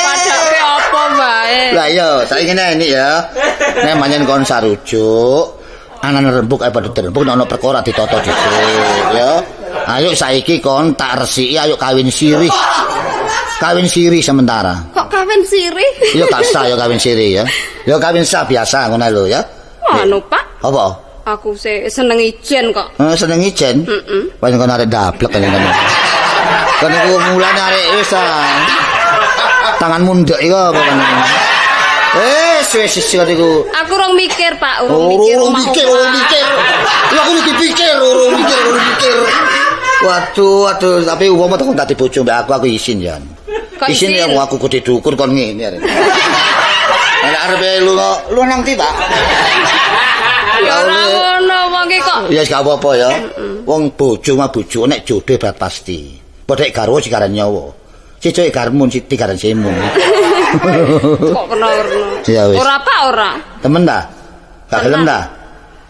Padake apa wae? Lah iya, saiki ngene ini ya. Nek manyen kon sarujuk, anane rembug ae padha dirembug nek ana perkara ditata dhisik ya. Ayo saiki kon tak resiki ayo kawin sirih. Kawin sirih sementara. Kok kawin sirih? Iya gak sah ya kawin sirih ya. Ya kawin sah biasa ngono lho ya. Anu Pak. Apa? Aku sih seneng ijen kok. Seneng ijen? Heeh. Pancen kon arek dablek kene. Kon iku mulane arek wis ah. Tanganmu ndek iku apa kan? Wis wis wis iku. Aku rong mikir, Pak, urung mikir. Urung mikir, urung mikir. Ya aku dipikir, urung mikir, urung mikir. Waduh, waduh, tapi umpama tekan dadi bojo mbek aku isin jan. Isin ya aku gede dukur kon ngene arek. Nek arepe lu nang ndi, Pak? Ya ora ngono wong ki kok. Ya wis gak apa-apa ya. Wong bojo mah bojo nek jodoh berat pasti. Padha garwa sikaran nyawa. Cicoke garmun siti garan semu. Kok kena-kena. Ya wis. Ora Pak, ora. Temen ta? Gak gelem ta?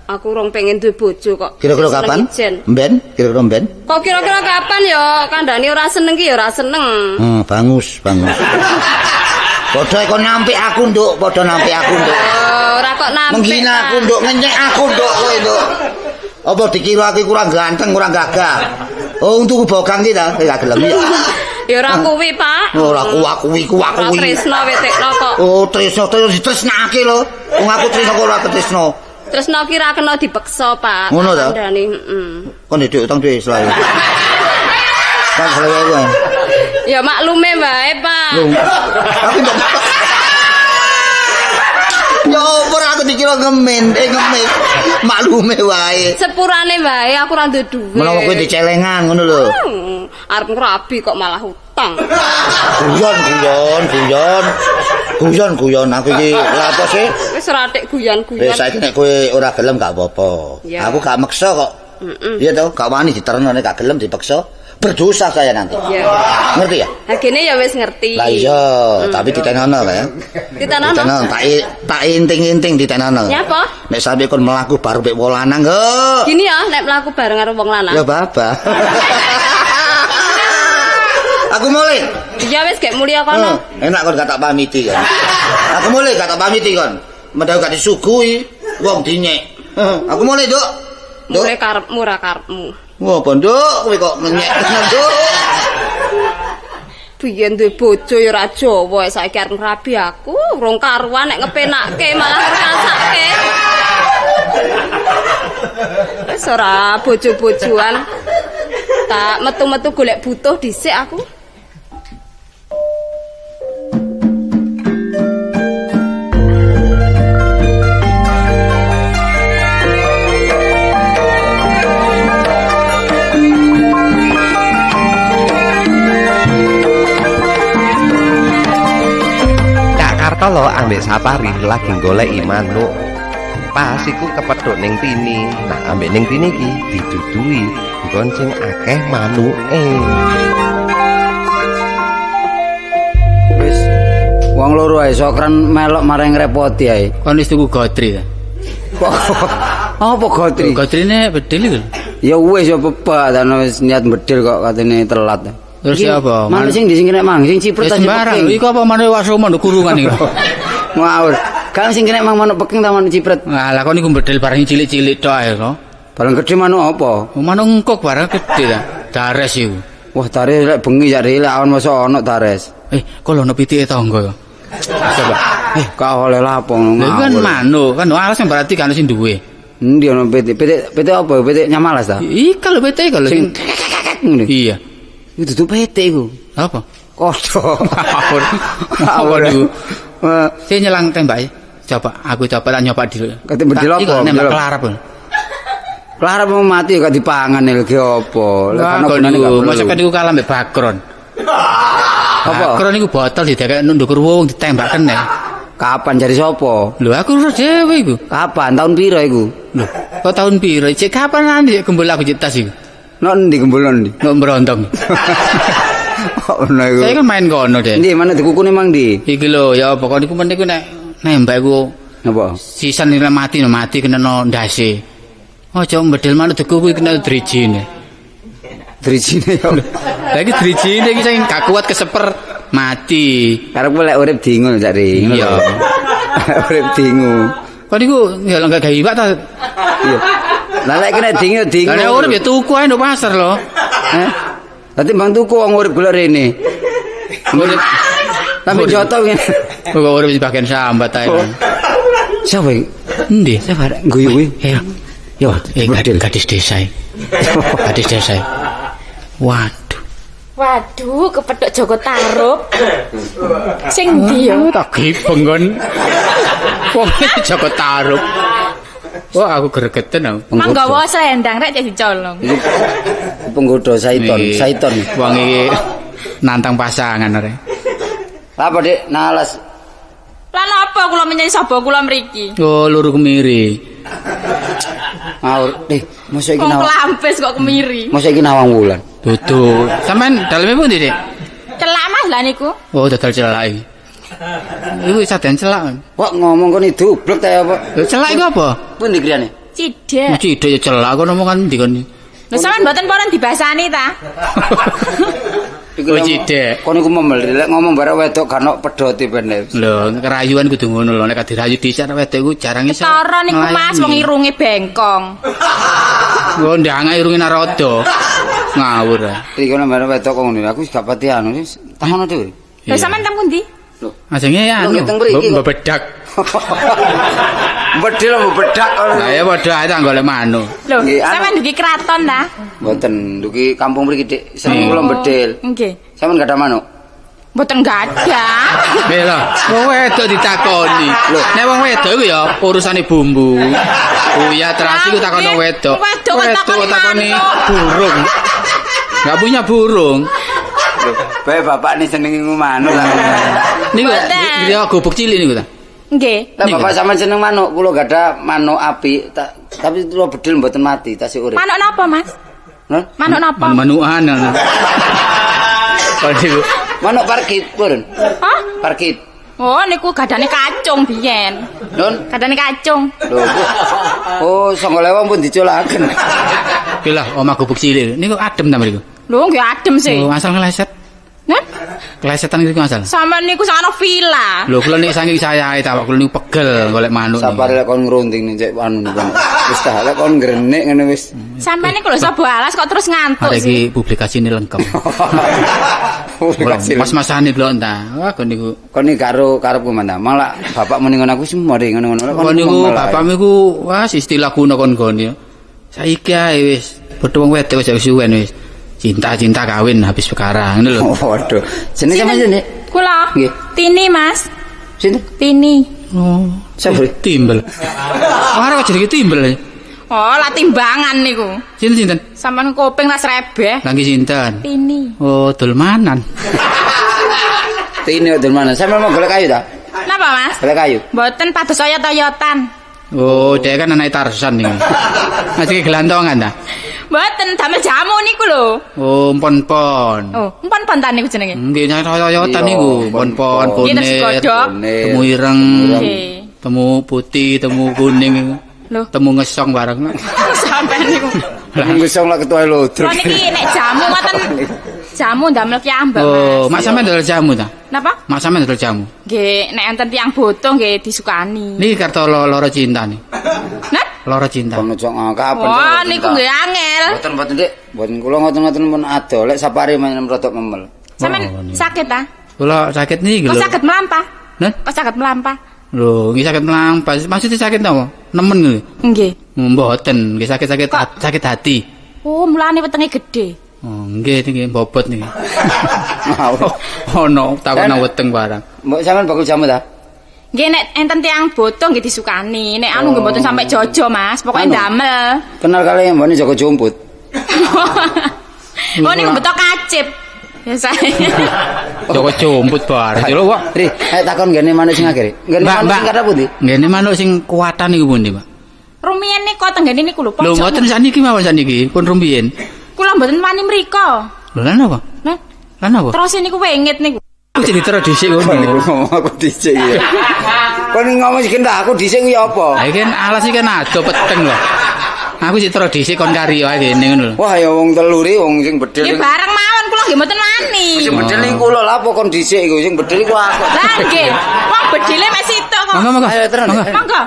Aku rong pengen duwe bojo kok. Kira-kira kapan? Mben? Kira-kira mben? Kok kira-kira kapan ya? Kandhane ora seneng ki ya ora seneng. Bangus, bangus. Padha kok nampik aku, Nduk, padha nampik aku, Nduk. Ora kok nampik. Menghina aku, Nduk, ngenyek aku, Nduk, kowe, Nduk. Apa dikira aku kurang ganteng, kurang gagah? Oh, untuku bogang ki ta, gak gelem ya. Ya ora kuwi, Pak. Ora kuwi, kuwi. Ora tresno wetekno kok. Oh, tresno, tresno ditresnake lho. Wong aku tresno kok ora ketresno. Tresno ki ra kena dipeksa, Pak. Ngono ta? Kandhane, heeh. Kon ndek utang dhewe selawe. Kan selawe kuwi. Ya maklume wae, Pak. Aku mbok. Ya ora aku dikira ngemen, ngemis. Maklume wae. Sepurane wae aku ora duwe dhuwit. Menawa kowe dicelengan ngono lho. Arep ngrabi kok malah utang. Guyon, guyon, guyon. Guyon, guyon aku iki lha apa sih? Wis ora atik guyon-guyon. Wis saiki nek kowe ora gelem gak apa-apa. Aku gak meksa kok. Iya to, gak wani diterno nek gak gelem dipeksa. Berdosa saya nanti. Iya. Ngerti ya? Ha gene ya wis ngerti. Lah iya, tapi ditenono ya. Ditenono. Tak inting-inting ditenono. Nyapa? Nek sampe kon mlaku bareng mek wong lanang kok. Gini ya, nek mlaku bareng karo wong lanang. Ya babah. Aku mulai. Ya wis gek mulia kono. Enak kon gak tak pamiti kon. Aku mulai gak tak pamiti kon. Medhau gak disuguhi wong dinyek. Aku mulai, Nduk. Mulai karepmu ra karepmu. Ngopo, Nduk? Kowe kok ngenyek, Nduk? Biyen duwe bojo ya ora Jawa, saiki arep ngrabi aku, urung karuan nek ngepenakke malah ngrasake. Wis ora bojo-bojoan. Tak metu-metu golek butuh dhisik aku. Kartolo ambek Sapari lagi goleki manuk. Pas iku kepethuk ning Tini. Nah, ambek ning Tini iki didudui nggon sing akeh manuke. Wis wong loro ae sokran melok marang ngrepoti ae. Kon wis tuku gotri ta? Apa gotri? Gotrine bedil iku. Ya wis ya bebak ta wis niat bedil kok katene telat. Terus ya apa? Manuk sing ndi sing kena mang, sing cipret ta sembarang. Iku apa manuk wak somo nduk kurungan iku. Ngawur. Kan sing kena mang manuk peking ta manuk cipret. Lah kon iku bedil barang cilik-cilik tok ae kok. Barang gedhe manuk apa? Manuk engkok barang gedhe ta. Dares iku. Wah, dares lek bengi sak lek awan mosok ono dares. Kok lho ono pitike tangga ya. Coba. Kok oleh lapo ngono. Lha iku kan manuk, kan alas berarti kan sing duwe. Endi ono pitik? Pitik pitik apa? Pitik nyamalas ta? Iki lho pitik lho sing ngene. Iya. Iku dudu pitik iku. Apa? Kodho. Apa niku? Sing nyelang tembake. Coba aku coba tak nyoba dulu. Kate bedil apa? Nembak kelarap. Kelarap mau mati kok dipangan lho ge apa? Lah kan gunane gak perlu. Mosok niku kalah mbek bakron. Apa? Bakron niku botol didekek ndukur wong ditembak kene. Kapan jari sapa? Lho aku ora dhewe iku. Kapan? Tahun piro iku? Lho, kok tahun piro? Cek kapan ane gembul aku cek tas iku? Nok endi gembul endi? Nok Mbrondong. Kok ono iku? Saya kan main kono, Dek. Endi mana dikukune mang ndi? Iki lho, ya apa kon iku mending nek nembak iku napa? Sisan nek mati no mati kena no ndase. Aja mbedil manuk dikuku kena drijine. Drijine ya. Lah iki drijine iki sing gak kuat keseper mati. Karepku lek urip dingu cak ri. Iya. Urip dingu. Kok niku ya enggak gawe iwak ta? Iya. Lah lek kena dingu dingu. Lah nek urip ya tuku ae nduk pasar lho. Heh. Dadi bang tuku wong urip golek rene. Urip tapi joto ngene. Kok urip di bagian sambat ae. Siapa iki? Endi? Siapa arek guyu kuwi? Yo, gadis desa. Gadis desa. Waduh. Waduh, kepethuk Joko Tarub. Sing ndi ya? Tak gibeng kon. Wong Joko Tarub. Wah, aku gregeten aku. Manggawa selendang rek cek dicolong. Iki penggoda Saiton, Saiton. Wong iki nantang pasangan arek. Apa, Dik? Nalas. Lah napa kula menyang sapa kula mriki? Oh, luru kemiri. Ngawur. Mosok iki Wong nawang. kelampis kok kemiri. Mosok iki nawang wulan. Dudu. Sampeyan daleme pundi, Dik? Celak Mas lah niku. Oh, dodol celak iki. Iku saden celak. Kok ngomong kon dublek ta apa? Lho celak iku apa? Pundi griyane? Cidek. Cidek ya celak kono omongan ndi kon. Lho sampean mboten purun dibasani ta? Iku Oh, cidek. Kon iku memel lek ngomong barek wedok gak ono pedote ben. Lho, kerayuan kudu ngono lho, nek dirayu dhisik arek wedok iku jarang iso. Ketara niku Mas wong irunge bengkong. Oh, ndang irunge naroda. Ngawur. ah. Iki kono barek wedok kok ngono. Aku wis gak pati anu wis takono dhewe. Lho sampean teng pundi? Lho, Ajenge ya Lho, anu, nggih, teng mriki kok. bedak. Bedil mbok bedak kono. Lah ya padha ae tak golek manuk. Lho, Nggih, anu. sampean dugi kraton ta? Mboten, nduki kampung mriki Dik. Seneng kula bedil. Nggih. Sampeyan gak ada manuk? Mboten gadah. Lha lho, wong wedok ditakoni. Lho. Nek wong wedok iku ya urusane bumbu. Uyah terasi iku takono wedok. Wedok kok takoni takoni manuk. burung. Enggak punya burung. Lho, bae bapak nih seneng ngingu manuk lah. Niku Mboten. ya gubuk cilik niku ta. Nggih. Lah bapak sampean seneng manuk, kula gak ada manuk api, tapi kula bedil mboten mati, tasih urip. Manuk napa, Mas? Hah? Manuk napa? Manukan ngono. Kok niku Manuk parkit, purun. Hah? Parkit. Oh, niku gadane kacung biyen. Nun. Gadane kacung. Lho. Oh, 9.000 pun dicolaken. Iki lah omah gubuk cilik. Niku adem ta mriku. Lho, nggih adem sih. Oh, asal ngeleset. Nah, Kelesetan niku asal. sampean niku sakno villa. Lho kula nek saking saya ae ta kula niku pegel golek manuk. Sabar lek kon ngrunting nih cek anu niku. Wis ta lek kon ngrenik ngene wis. Sampean niku lho sapa alas kok terus ngantuk Arek sih. iki publikasine lengkap. Publikasi. Mas-masane delok ta. Wah kon niku. Kon iki karo karepku mana? Malah bapak muni ngono aku wis mari ngono-ngono. Kon niku bapakmu iku wah istilah kuno kon gone. Saiki ae wis padha wong wedok wis suwen wis. Cinta-cinta kawin habis perkara ngono lho. Waduh. Jenenge sampeyan jenenge? Kula. Nggih. Tini, Mas. Sinten? Tini. Oh, Sapa? Timbel. Wah, kok jenenge timbel. Oh, lah timbangan niku. Sinten-sinten? Sampean kuping tas rebeh. Lagi sinten? Tini. Oh, dolmanan. Tini kok mana? Sampeyan mau golek kayu ta? Napa, Mas? Golek kayu. Mboten pados oyot-oyotan. Oh, dia kan anak Tarzan niku. Masih gelantongan ta? Mboten damel jamu niku lho. Oh, pon-pon. Oh, empon-pon ta niku jenenge. Nggih, oyotan niku, pon-pon, Nggih, terus kunir, godhog. temu ireng, Nggih. temu putih, temu kuning, Lho. temu ngesong bareng. Sampean niku. Ngesong lah ketua lodruk. Kula niki nek jamu ngoten jamu damel kiambak, Oh, Mas. mak sampean dodol jamu ta? Napa? Mak sampean dodol jamu. Nggih, nek enten tiyang butuh nggih disukani. Niki karto loro cinta nih. Nah, Loro cinta. Kono cok kapan? wah niku nggih angel. Mboten mboten Dik, mboten kula ngoten-ngoten pun ado lek sapare men rodok memel. Sampean Oh, niku. sakit ta? Kula sakit niki Kok lho. saged mlampah? Nah, Kok saged mlampah? lho, nggih sakit mlampah. Maksudnya sakit napa? Nemen lho. Nggih. Mboten, nggih sakit-sakit sakit hati. Oh, mulane wetenge gedhe. Oh, nggih niki bobot niki. Ngawur. Ono takon nang weteng barang. Mbok sampean bakul jamu ta? Nggih nek enten tiyang butuh nggih disukani. Nek anu nggih mboten sampe jojo, Mas. Pokoke Anu. ndamel. Kenal kali mbokne Joko Jumput. Oh niku beto kacip. Biasane. Joko Jumput bareng. Lho, Pak. Ri, ayo takon nggene manuk sing akhir. Nggene Mbak, manuk Mbak. sing kathah pundi? Nggene manuk sing kuatan niku pundi, Pak? Rumiyin niku tenggene niku lho Lho pojok. mboten sakniki mawon sakniki, pun rumiyin. Kula mboten wani mriko. Lho lan apa? Nah, Lan apa? terus niku wengit niku. Aku jadi terus dhisik Kon ngono. niku ngomong aku dhisik ya. Kon ngomong sing gendah aku dhisik ku ya apa? Lah iki kan alas iki kan ado peteng lho. Aku sik terus dhisik kon kari wae kene ngono lho. Wah ya wong telu ri wong sing bedil. Nggih bareng mawon kula nggih mboten wani. Sing bedil iku kula lha apa kon dhisik iku sing bedil iku aku. Lah nggih, wong bedile mek sitok kok. Monggo monggo. Ayo, terus. Monggo. Monggo.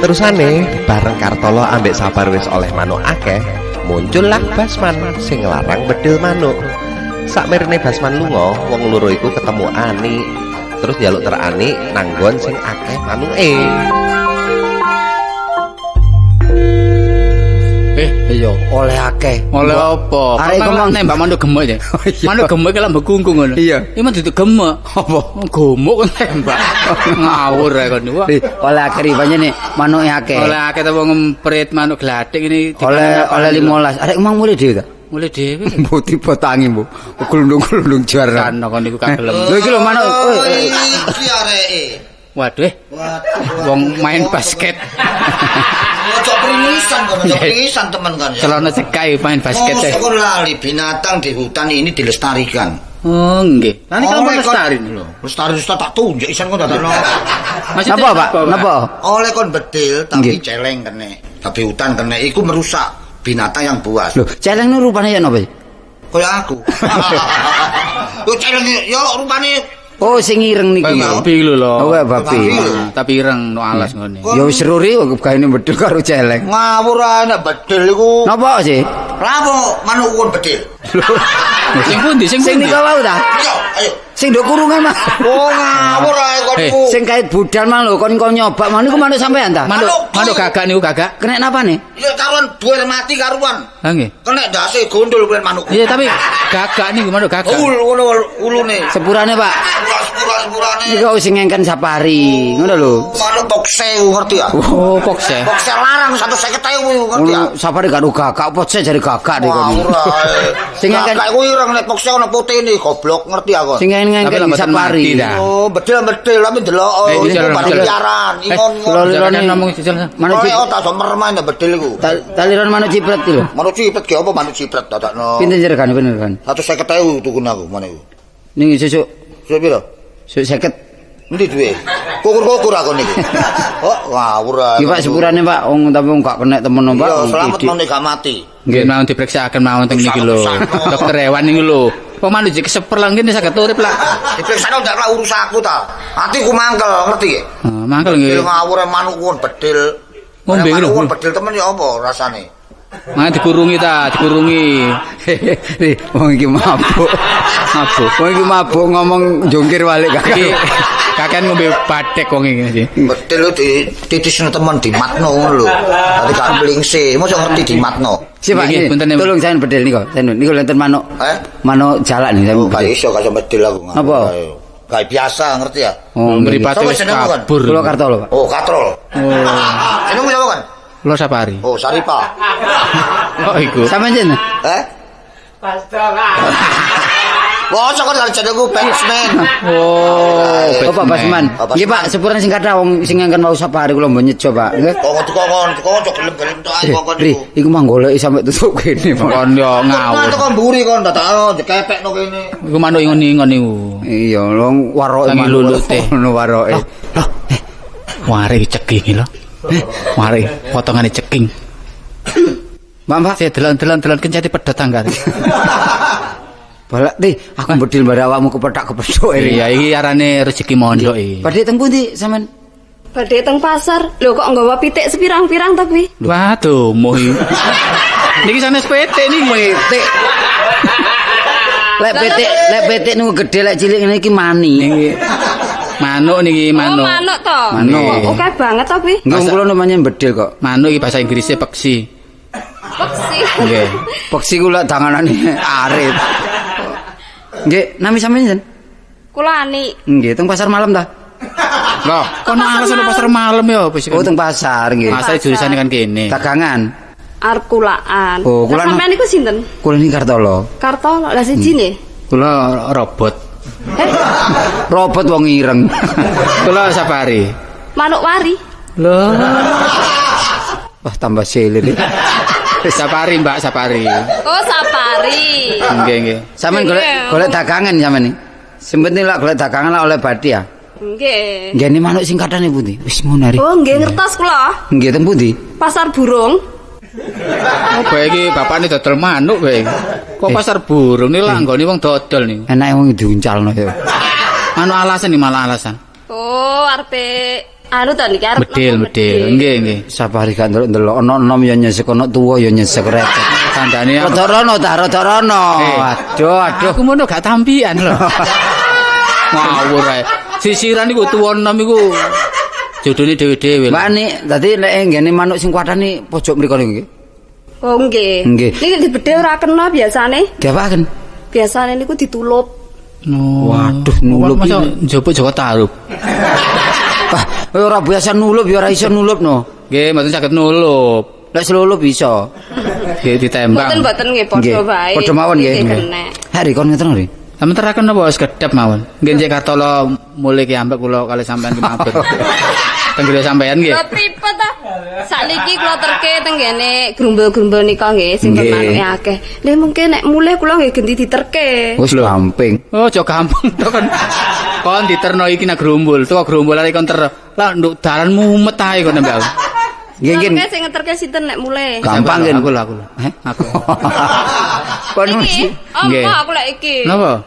Terusane bareng Kartolo ambek Sabar wis oleh manuk akeh, muncullah Basman sing nglarang bedil manuk. Sakmerene Basman lunga, wong loro iku ketemu Ani. Terus njaluk ter Ani nanggon sing akeh manuke. Iya, oleh akeh. Oleh apa? Arek iku mang nembak manuk gemuk ya. Manuk gemuk iki lak mbekungkung ngono. Iya. Iki mah duduk gemuk. Apa? Gemuk kon tembak. Ngawur ae kon. Wah. Oleh akeh ribane nek manuke akeh. Oleh akeh ta wong ngemprit manuk glathik ini oleh 15. Arek mang mulih dhewe ta? Mulih dhewe. Mbok tiba tangi, Mbok. Glundung-glundung jar. Kan kon niku gak gelem. Lho iki lho manuk. Iki areke. Waduh. Wong main basket. Ojo pringisan kono, ojo pringisan temen kan ya. Celana cekai main basket. Mosok kon lali binatang di hutan ini dilestarikan. Oh nggih. Lah niki kan lestari lho. Lestari wis tak tunjuk isan kon dadakno. Napa, Pak? Napa? Oleh kon bedil tapi celeng kene. Tapi hutan kene iku merusak binatang yang buas. Lho, celeng nu rupane ya napa? Kaya aku. Lho celeng ya rupane. Oh sing ireng niki. Babi lho lho. Oh babi. Tapi ireng no alas ngene. Ya wis ruri gaene bedil karo celeng. Ngawur ae nek bedil iku. Napa sih? Lha apa manuk kon bedil? Sing pundi sing sing nika wau ta? Ayo. Sing nduk kurungan mah. Oh ngawur ae kon iku. Sing kait budal mah lho kon nyobak mah niku manuk sampean ta? Manuk gagak niku gagak. Kena napane? Ya karuan duwe mati karuan. Ha nggih. Kena ndase gondol kuwi manuk. Iya tapi gagak niku manuk gagak. Ul ngono ulune. Sepurane, Pak. Sepurane. Niku sing ngengken safari, ngono lho. Manuk pokse ngerti ya? Oh, pokse. Pokse larang 150.000 ngerti ya? Safari gak gagak, pokse jare gagak niku. Sing ngengken gagak kuwi ireng nek pokse ana putihne goblok ngerti aku. Sing ngengken safari. Oh, bedil-bedil tapi ndelok iku piaran, ingon-ingon. Ngomong jajal. Manuk cipret tak mermain bedil iku. Taliran manuk cipret iki lho. Manuk cipret ge apa manuk cipret dadakno. Pinten regane pinten regane? 150.000 tukune aku manuk iku. Ning sesuk. Sesuk piro? Sesuk 50. Endi duwe? Kukur-kukur aku niki. Oh, ngawur ae. Iki Pak sepurane Pak, wong tapi wong gak kenek temen Pak. Iya, selamat manuk gak mati. Nggih, mawon diperiksaken mawon teng niki lho. Dokter hewan niku lho. Wong manuk jek keseper lah ngene saged urip lah. Diperiksa ndak lah urus aku ta. Atiku mangkel, ngerti ya? Heeh, mangkel nggih. Ngawur manuk kon bedil. Ngombe lho. Manuk bedil temen ya apa rasane? Mana dikurungi ta, dikurungi. Wong iki mabuk. Mabuk. Wong iki mabuk ngomong jungkir balik kakek. Kakek ngombe badek wong iki sih. Bedil dititisno temen dimatno ngono lho. Dadi gak mlingse, mosok ngerti dimatno. Sik Pak, tolong saya bedil niku. Niku lenten manuk. Manuk jalak nih saya. Gak iso gak iso bedil aku. Apa? Gak biasa ngerti ya? Oh, mripate wis kabur. Kula Kartolo, Pak. Oh, Katrol. Oh. Jenengmu sapa kan? Kula Sapari. Oh, Saripa. Oh, iku. Sampeyan jeneng? Eh? Wah, cok kan jenengku Batman. Oh, Bapak Basman. Nggih, Pak, sepurane sing kathah wong sing ngengken mau Sapari kula mbok nyejo, Pak. Nggih. Kok dikongkon, dikongkon gelem-gelem tok ae kongkon iku. Iku mah goleki sampe tutup kene. Kon yo ngawur. Kok mburi kon dadakno dikepekno kene. Iku manuk ingon-ingon niku. Iya, wong waroke manuk ngono waroke. Loh, ware ceking lho. Mari potongane ceking. Mbak, saya delon-delon kencati pedhot tangga. Balak deh, aku bedil bare awakmu kepethak-kepethuk. Iya, iki arane rezeki mondok iki. Badhe teng pundi sampean? Badhe teng pasar. Lho kok nggawa pitik sepirang-pirang ta kuwi? Waduh, moh iki. Niki sanes pitik niki. Pitik. Lek pitik niku gedhe, lek cilik ngene iki mani. Niki manuk niki manuk. Oh, manuk to. Manuk. Oke banget to kuwi. Nggih kula namanya bedil kok. Manuk iki bahasa Inggrisnya peksi. Peksi. Nggih. Peksi kula danganane arit. Nggih, nami sampeyan sinten? Kula Ani. Nggih, teng pasar malam ta? Loh, kono alasan pasar malam ya apa sih? Oh, teng pasar nggih. Pasar jurusane kan kene. Dagangan. Arep kulaan. Oh, kula sampeyan niku sinten? Kula niki Kartolo. Kartolo, lah sijine? Kula robot. Robot wong ireng. Kula Sapari. Manuk wari. Lho. Wah, tambah selir. Sapari, Mbak, Sapari. Oh, Sapari. Nggih, nggih. Sampeyan golek dagangan sampeyan iki. Sing penting lak golek dagangan lak oleh bathi ya. Nggih. Nggih manuk sing kathah pundi? Wis ngono ari. Oh, nggih ngertos kula. Nggih teng pundi? Pasar burung. Oh, bae iki bapakne dodol manuk bae. Kok pasar burung niki lak nggone wong dodol niku. Enake wong diuncalno ya. Manuk alasan iki malah alasan. Oh, arepe anu to niki arep bedil. Nggih, nggih. Sapari gak ndelok-ndelok ana enom ya nyesek, ana tuwa ya nyesek repot. Kandhane aku. Rada rono ta, rada rono. Aduh, aduh. Aku ngono gak tampian lho. Ngawur ae. Sisiran iku tuwa enom iku jodone dhewe-dhewe. Mbak Nik, dadi nek nggene manuk sing kuathane pojok mriko niku nggih. Oh nggih. Nggih. Niki dibedhe ora kena biasane. Diapakaken? Biasane niku ditulup. No. Waduh, nulup Masa iki. njupuk Joko Tarub. Wah, ora biasa nulup ya ora iso nulup no. Nggih, mboten saged nulup. Lek selulup iso. Nggih ditembang. Mboten-mboten nggih padha wae. Padha mawon nggih. Kena. Hari kon ngeten lho. Sampeyan teraken napa sekedhap mawon. Nggih Cek Kartolo mulih ki ambek kula kali sampean ki mampir. Teng griya sampean nggih. Lha pripun ta? Sakniki kula terke teng ngene grumbul-grumbul nika nggih sing manuke akeh. Lha mungkin nek mulih kula nggih genti diterke. Wis gampang. Oh, aja gampang to kon. Kon diterno iki nang grumbul, teko grumbul arek kon ter. Lah nduk dalan mumet ae kon mbak. Nggih nggih. Mungkin sing ngeterke sinten nek mulih? Gampang nggih. Aku lho, aku lho. Aku. Kon Iki, oh Nggih. aku lek iki. Napa?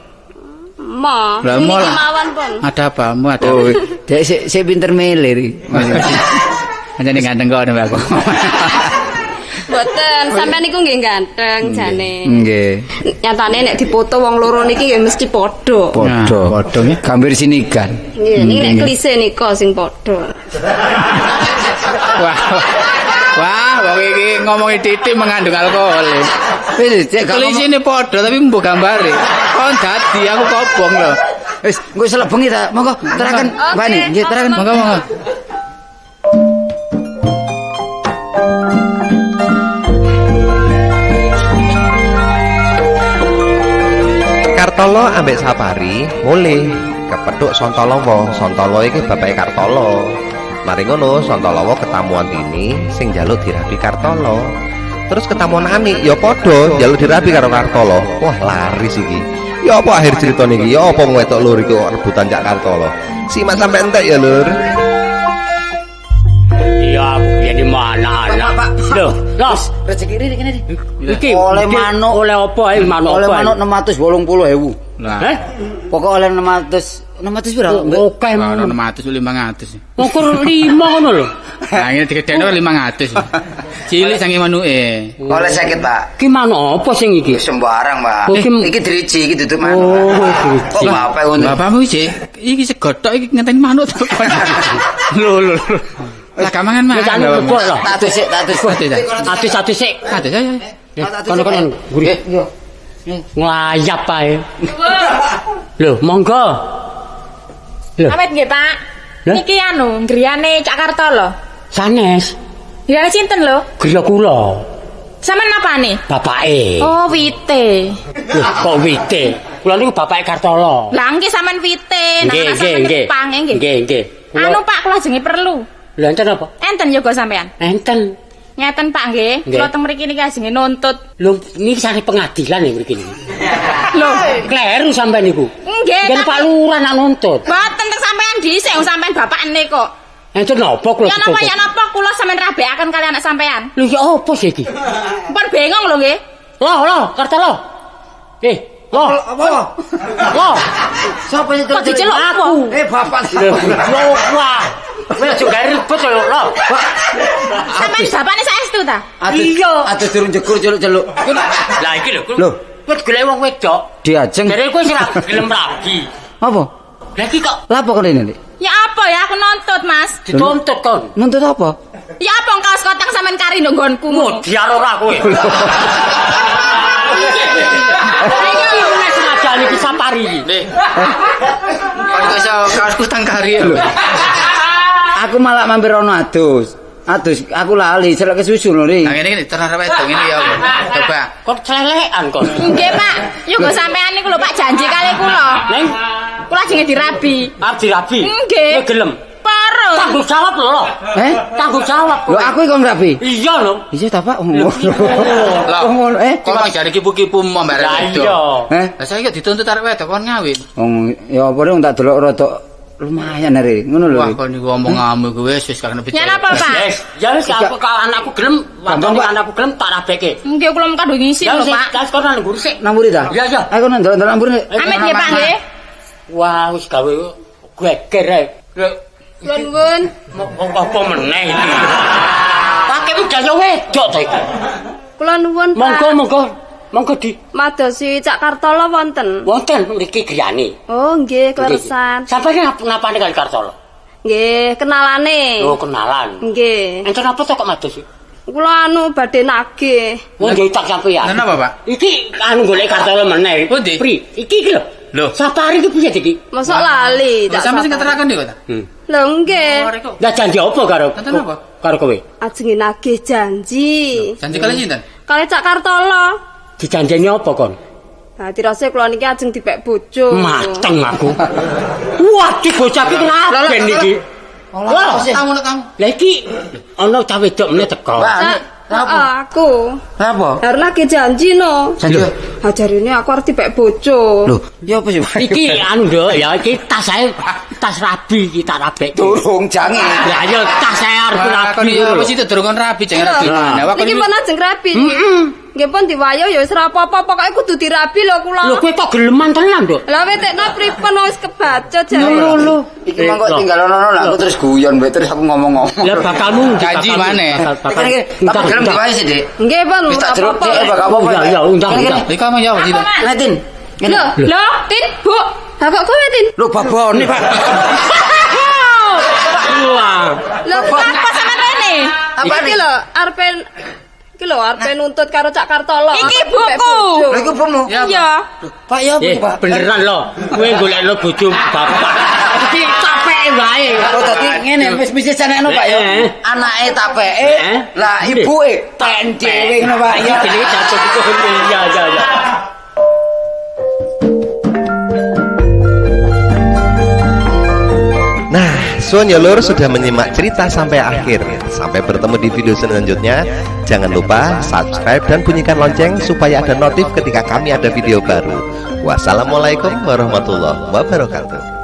Ma, Lah, sing mo niki lah. mawon pun. Ada apa? Mu ada. Oh, dek sik pinter milih iki. Anjane ganteng kok mbak aku. Mboten, sampean niku nggih ganteng jane. Nggih. Nyatane nek dipoto wong loro niki nggih mesti padha. Padha. Nah, padha nggih. Gambir sinigan. Nggih, niki nek klise nika sing padha. Wah. Wah, wong iki ngomongi titik mengandung alkohol. Wis, cek gak ngomong. Klisine padha tapi mbok gambare. Kon dadi aku kobong lho. Wis, engko selebengi ta. Monggo teraken Oke, Mbak Ni. Nggih, teraken. Monggo monggo. Kartolo ambek Sapari mulih kepethuk Santalawa. Santala iki bapake Kartolo. Mari ngono Santalawa ketamuan Tini sing njaluk dirabi Kartolo. Terus ketamuan Ani ya padha njaluk dirabi karo Kartolo. Wah, laris iki. Ya apa akhir ceritane iki? Ya apa wedok loro iki kok rebutan cak Kartolo? Simak sampe entek ya, Lur. Iya, aku biyen mana anak. Lho, los. Rezeki rene kene. Iki Oleh manuk. oleh apa ae manuk Oleh apa? manuk 680.000. Lah. Heh? Pokok oleh 600 piro? Oke, Lah ono 600 500. ukur 5 ngono lho. Nah, ini digedhekno 500. Cilik sange manuke. Oleh 50, Pak. Ki manuk apa sing iki? Sembarang, Pak. Oh, iki- Iki driji, iki duduk manuk. Oh, driji. Kok bapak ngono? Bapakmu iki iki segothok iki ngenteni manuk to. Lho lho. lho. Lah gamangan Wis mangan. anu lebok lho. Tak atus sik, tak atus. Atus, tak. Atus-atus sik. Atus ayo. Kono-kono gurih. Iya. Nglayap ae. Lho, monggo. Lho, Amit nggih, Pak. Lah? Niki anu, griyane Cak Kartolo. sanes Griyane sinten lho? griya kula, Sampeyan napane? bapake. Oh, wite. Lho, kok wite? Kula niku bapake Kartolo. Lah nggih sampean wite, nah Nggih, anak nggih, sampean nggih. niku pange nggih. Nggih, nggih. Kula- Anu Pak, kula jenenge perlu. Lho enten apa? Enten yoga sampean. Enten. Ngeten Pak nggih, Nggih. kula teng mriki niki ajenge nuntut. Lho niki saking pengadilan ya mriki niki. Lho, Kleru sampean niku. nggih. Nggih tapi- Pak Lurah nak nuntut. Mboten teng sampean dhisik wong sampean bapakne kok. Enten napa kula Ya napa dituntut? ya napa kula sampean rabekaken kali anak sampean. Lho ya apa sih iki? Mpun bengong lho nggih. Loh, loh, Kartolo. Eh, loh, Apa? loh. Sopo sing Kok diceluk Aku. Eh, bapak. Lho, wah. Kowe aja gawe ribet lho, loh. Sampean bapakne saestu ta? Iya. Atus durung jegur celuk-celuk. Lah iki lho, Lho. kowe golek wong wedok. Diajeng. Jare kowe sing ra gelem rabi. Apa? Lah iki kok Lah apa kon ini? Dik? Ya apa ya aku nuntut, Mas. dituntut kon. Nuntut apa? Ya apa kaos kotang sampean kari nduk nggonku. Modiar ora kowe. Iki wis sengaja iki sapari iki. Nggih. Kon kok iso kaosku tang kari lho. Aku malah mampir ono adus. Adus aku lali selek kesusu lho, Ri. Nah ngene iki terus wedok ngene ya apa? Coba. Kok celelekan kon. Nggih, Pak. Yoga sampean niku lho Pak janji kali kula. Neng Kula ajenge dirabi. arep dirabi. Nggih. Kowe gelem. Parun. Tanggung jawab lho. lho. Eh? Tanggung jawab. Lho aku iki kon rabi. Iya lho. Iya ta, Pak? Ngono. Lah. Oh, ngono eh. Kok mang jare kipu-kipu mau mbak Lah wedok. iya. Eh? Lah saiki dituntut arek wedok kon ngawin. Wong ya apa dong tak delok rada lumayan are. Ngono lho. Wah Ri. kon niku omonganmu iku wis wis karena Ya napa, Pak? Yes, ya wis aku kalau anakku gelem, Gampang, watone Pak. anakku gelem tak rabeke. Nggih kula mung kadung ngisi Ya lho, wis, Pak. wis kono nang mburi sik. Nang mburi ta? Iya, iya. Aku nang ndelok-ndelok nang mburi. Amit nggih, Pak nggih. Wah, wis gawe geger ae. Lho, Nuwun. mau apa meneh iki? Pakemu gaya wedok to iki. Kula nuwun, Pak. Monggo, monggo. Monggo di. Madosi Cak Kartolo wonten. Wonten mriki griyane. Oh, nggih, kleresan. Sampai ngapane kali Kartolo? Nggih, kenalane. Oh, kenalan. Nggih. Enten apa to kok madosi? Kula anu badhe nagih. Wong nggih utang sampeyan. Lha napa, Pak? Iki anu golek Kartolo meneh. Pundi? Pri, iki iki lho. Lho. Sapari iki piye iki? Mosok lali Lho, Cak sampe sing Sapari. keterakan niku ta? Lho nggih. Lah janji apa karo? Enten apa? Karo kowe. Ajenge nagih janji. Janji kali sinten? Kali Cak Kartolo. Dijanjeni apa kon? Nah, tirose kula niki ajeng dipek bojo. Mateng aku. Waduh bocah iki kelaben iki. Wah, Tamu lho tamu. lah iki ana cah wedok meneh teko. Cak, heeh, aku. Apa? Arep nagih janji no. Janji. Ha jarine aku arep dipek bojo. Lho, ya apa sih, Pak? Iki anu nduk ya iki tas saya tas rabi iki tak rabek. Durung jange. Lah ya tas saya arep Wah, rabi. kon ya apa sih durung kon rabi jangan rabi. Nah, wah, kon Niki pun ajeng rabi. Nggih pun diwayo ya wis ora apa-apa, pokoke kudu dirabi lho kula. Lho kowe kok geleman tenan, Nduk? Lah wetekno pripun wis kebaca jare. Lho. Iki mongko tinggal ono lah aku terus guyon mbek terus aku ngomong-ngomong. Lah bakalmu ndi, Janji bakalmu? maneh. Bakal Tapi gelem diwae sih, Dik. Nggih pun Wis tak ora jeruk apa-apa. Dik, bakal apa-apa. Ya ya undang undang. Iki kamu ya apa sih? Netin. Lho, lho, Tin, Bu. Lah kok kowe Tin? Lho babone, Pak. Wah. Lho, Apa sampean rene? Apa iki lho arepe iki lho arepe nuntut karo Cak Kartolo. Iki Arep dipek buku. bojo. Lho iku bomu. Iya. Pak ya apa, Eh, Pak? beneran lho. Kowe golekno bojo bapak. Iki capeke wae. Oh dadi ngene wis mesti sanekno Pak ya. Eh. Anake tapeke, Eh. lah ibuke pen dhewe ngono Pak ya. Jenenge jatuh iku. Ya ya ya. Nah, suwun ya lur sudah menyimak cerita sampai akhir. Sampai bertemu di video selanjutnya. Jangan lupa subscribe dan bunyikan lonceng supaya ada notif ketika kami ada video baru. Wassalamualaikum warahmatullahi wabarakatuh.